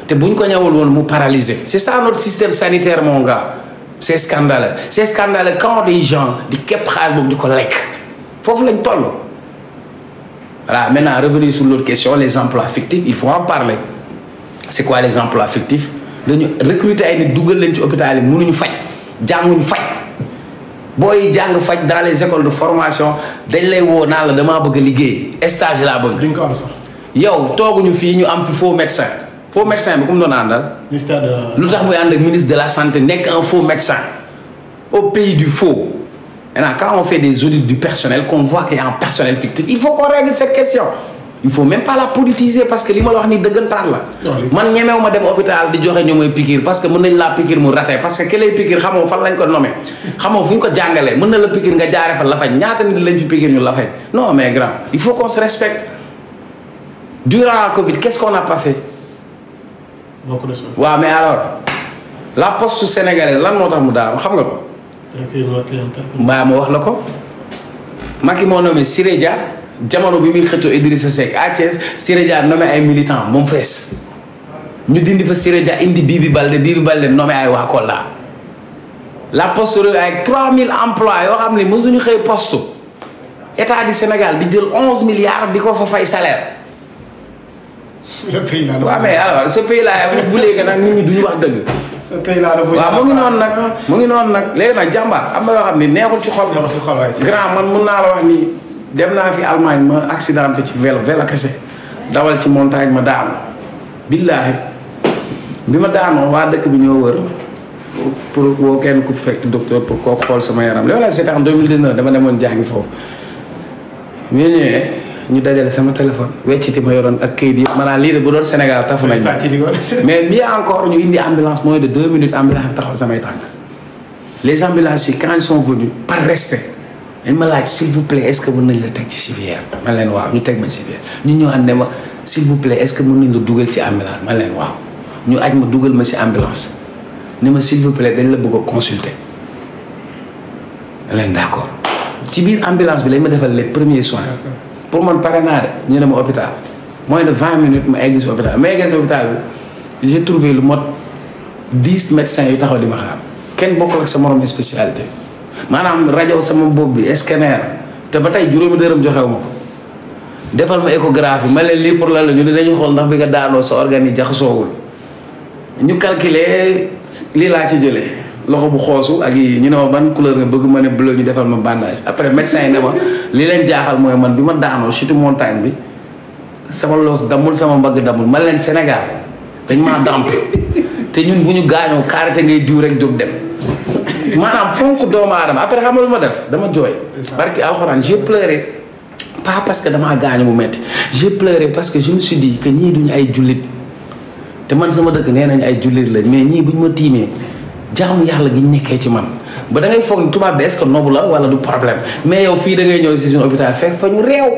te buñ ko ñawul woon mu paralysé. c'est ça notre système sanitaire mon gars c'est scandaleux quand les gens di képp xaalis boobu di ko lekk foofu lañ toll. voilà maintenant revenir sur l'autre question les emplois fictifs il faut en parler. c'est quoi les emplois fictifs dañu recruter ay nit dugal leen ci hôpital yi mënuñu faj jànguñu faj booy jàng faj dans les écoles de formation dañ lay woo naan la damaa bëgg a liggéey stage laa bëgg. duñ ko am sax. yow tooguñu fii ñu am fi faux médecin faux médecin bi ku mu doon àndal. ministère de. lu tax muy ànd ak ministre de la santé nekk un faux médecin au pays du faux. Maintenant, quand on fait des audits du personnel, qu'on voit qu'il y a un personnel fictif, il faut qu'on règle cette question. Il faut même pas la politiser parce que li ma la wax ni dëggantaan la. man ñemewu ma dem hôpital di joxe ñu may piqûre parce que mën nañ laa piqûre mu raté parce que ki lay piqûre xamoo fan lañ ko nommé xamoo fu ñu ko jàngalee mën na la piqûre nga jaaree fa la faj ñaata nit lañ fi piqûre ñu la faj non mais grand il faut qu'on se respecte. Durant la Covid qu'est-ce qu'on n'a pas fait. beaucoup de choses. waaw mais alors la poste sénégalaise lan moo tax mu daal xam nga ko. mbaa ma wax la ko. Macky moo nommé Siré Dia jamono bi muy xëccoo Idrissa Seck à Thiès Siré Dia nommé ay militants ba mu fees ñu dindi fa Siré Dia indi Bibi Baldé nommé ay waa Kolda la poste avec 3000 emplois yoo xam ne mësuñu xëy poste état du Sénégal di jël 11 milliards di ko fa fay salaire. le pays là. waaw mais alors ce pays là vous voulez que nag nit ñi duñu wax dëgg. ce pays là waaw mu ngi noonu nag léegi nag jàmbaar am na yoo xam ne neexul ci xol. neexul ci xol waay grand man mun naa la wax ni. dem naa fi Allemagne ma accidenté ci vélo kese dawal ci montagne ma daanu billaahi bi ma daanoo waa dëkk bi ñoo wër pour woo kenn ku fekk docteur pour kooku xool sama yaram loolu la c'était en 2019 dama demoon jàngi foofu bi ñëwee ñu dajale sama téléphone wecciti ma yoroon ak kayit yëpp maanaam lii de bu doon Sénégal tafu nañ mais mieux encore ñu indi ambulance moins de 2 minutes ambulance taxaw samay tànk les ambulances yi quand ils sont venus par respect dañ ma laaj s'il vous plaît est-ce que mën nañ la teg ci civière man leen waaw ñu teg ma civière ñu ñëwaat ne ma s'il vous plaît est-ce que mën nañ la dugal ci ambulance man leen waaw ñu aj ma dugal ma ci ambulance ne ma s'il vous plaît dañ la bëgg a consulter man leen d'accord ci biir ambulance bi lañ ma defal les premiers soins pour man pare naa de ñu ne ma hôpital moins de 20 minutes ma egg si hôpital ma egg si hôpital bi j'ai trouvé lu mot 10 médecins yu taxaw di ma xaar kenn bokkul ak sa morom spécialité maanaam rajo sama bopp bi scanner te ba tey juróomi dërëm joxewu ma ko defal ma échographie ma leen lii pour la ñu ne dañu xool ndax bi nga daanoo sa organe yi jaxasoowul ñu calculer lii laa ci jëlee loxo bu xoosu ak yi ñu ne ma ban couleur nga bëgg ma ne bleu ñu defal ma bandage après médecin yi ne ma li leen jaaxal mooy man bi ma daanoo surtout montagne bi sama loos damul sama mbagg damul ma leen Sénégal dañ maa damp te ñun bu ñu gaañoo karité ngay diw rek jóg dem maanaam fonk doomu aadama après xam nga lu ma def dama jooy barki alxuraan j'ai pleuré pas parce que damaa gaañu mu metti j'ai pleuré parce que je me suis dit que ñii duñu ay jullit te man sama dëkk nee nañ ay jullit lañ mais ñii buñ ma tiimee jaamu yàlla gi nekkee ci man ba da ngay foog ni tubaab bi est-ce que nobu la wala du problème mais yow fii da ngay ñëw si suñu hôpital fekk fa ñu réew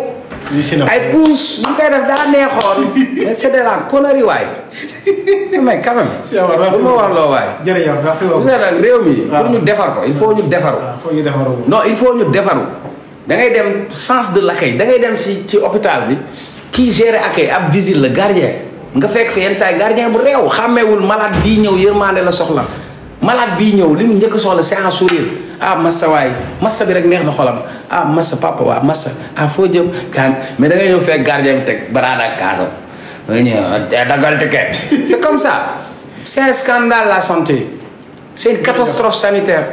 ay pousse ñu koy def daa neexoon mais c'est de la connerie waay mais quand même bu ma wax loo waay jërëjëf merci beaucoup nag réew mi pour ñu defar ko il faut ñu defaru non il faut ñu defaru da ngay dem sens de l'accueil da ngay dem ci hôpital bi kii gérer accueil ab visite la gardien nga fekk fi yenn saa yi gardien bu réew xàmmeewul malade bii ñëw yërmande la soxla malade bii ñëw li mu njëkk a soxla c'est un sourire ah massa waay massa bi rek neex na xolam ah massa papa waa massa ah foo jëm kaan mais da ngay ñëw fekk gardien bi teg baraada ak kaasam da ngay ñëw daggal ticket c'est comme ça c'est un scandale la santé c'est une catastrophe sanitaire.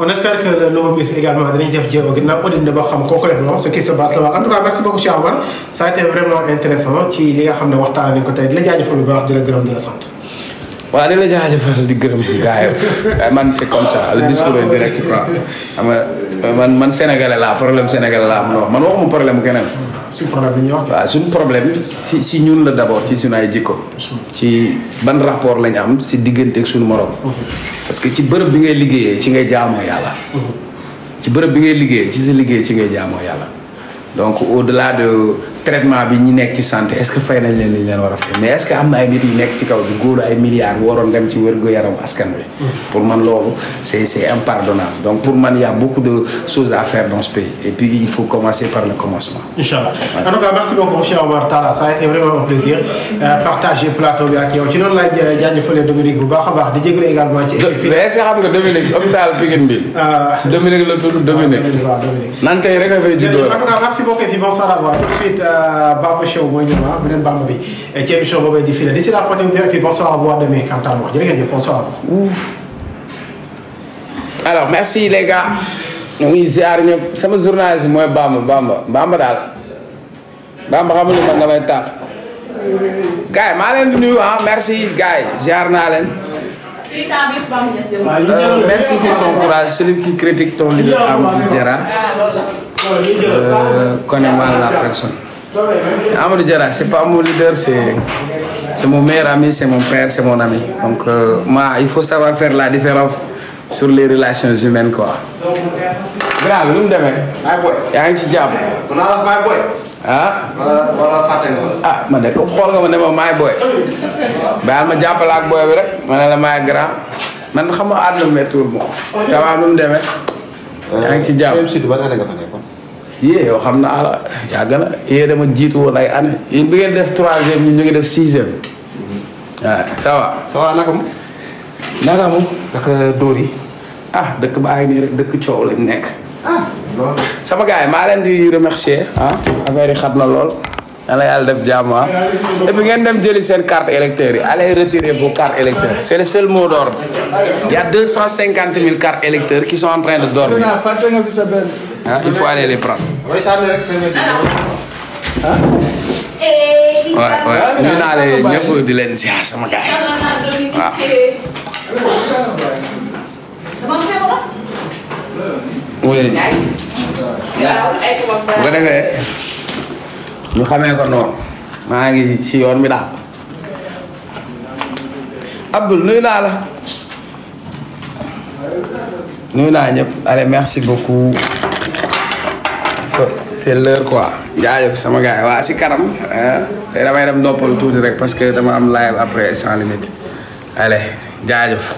On espère que le nouveau ministre également dinañ def jéego ginnaaw audit na ba xam concrètement ce qui se passe là-bas en tout cas merci beaucoup Cheikh Omar ça a été vraiment intéressant ci li nga xam ne waxtaan nañ ko tey di la jaajëfal bu baax di la gërëm di la sant. voilà di la jaajëfal di gërëm gars yi man c'est comme ça le discours est direct quoi xam nga man sénégalais laa problème sénégalais laa mën a wax man waxuma problème keneen. suñu problème bi ñuy wax. waaw suñu problème si ñun la d'abord ci suñu ay jikko. ci ban rapport lañ am si diggante ak suñu morom. parce que ci bërëb bi ngay liggéeyee ci ngay jaamoo yàlla. ci bërëb bi ngay liggéeyee ci sa liggéey ci ngay jaamoo yàlla. donc au-delà de traitement bi ñi nekk ci santé est-ce que fay nañ leen li ñu leen war a fay mais est-ce que am na ay nit yu nekk ci kaw di góolu ay milliards waroon dem ci wér-gu-yaram askan wi. pour man loolu c'est impardonnable donc pour man il y a beaucoup de choses à faire dans ce pays et puis il faut commencer par le commencement. Inch'Allah. En tout cas merci beaucoup Cheikh Omar Talla ça a été vraiment un plaisir partager plateau bi ak yow ci noonu laay jaajëfalee Dominique bu baax a baax di jégalu également ci. mais est-ce que xam nga Dominique hôpital Pikine bi. Dominique la tudd Dominique. waaw Dominique. nan tey rek a fay juddoo. en tout cas merci beaucoup et puis bonsoir à vous tout de suite Bamba Show mooy ñëw beneen Bamba bi ci émission boobu di fii d'ici là portez-vous bien et puis bonsoir à vous à demain quant à moi jërë ngeen jëf bonsoir à vous. alors merci les gars ñu ngi ziar ñëpp sama journaliste mooy Bamba daal Bamba xam nga man damay tàq gars yi maa leen di nuyu merci gars yi ziar naa leen. Merci pour ton courage. Celui qui critique ton leader Amadou Diarra connaît mal la personne. Amadou Diarra, c'est pas mon leader, c'est mon meilleur ami, c'est mon frère, c'est mon ami. Donc, moi, il faut savoir faire la différence sur les relations humaines, quoi. Grave, nous demain. Il y a un petit diable. Ah, man de ko xool nga ma ne ma maay boy baal ma jàppale ak boy bi rek ma ne la maay grand man xam nga àdduna méttiwul moom ça va nu mu demee. yaa ngi ci jàpp yée yow xam naa la yàgg na yée dama jiitu woon ay année yéen bi ngeen def 3e ñu ngi def 6e waaw ça va. ça va naka mu. naka mu. naka dóor yi. ah dëkk baa ngi nii rek dëkk coow lañ nekk. sama gars yi maa leen di remercier affaire yi xat na lool yàlla yàlla def jàmm et puis ngeen dem jëli seen carte électeur yi allez retirer vos cartes électeurs c'est le seul mot d'ordre il y a 250 000 cartes électeurs qui sont en train de dormir il faut aller les prendre. waaw ñu naa leen ñëpp di leen ziar sama gars yi waaw. oui. bu ko defee ñu xamee ko noonu maa ngi ci yoon bi daal Abdoul nuyu naa la nuyu naa ñëpp allez merci beaucoup c'est l'heure quoi jaajëf sama gars yi waa si kanam te damay dem noppalu tuuti rek parce que dama am live après sans limite allez jaajëf.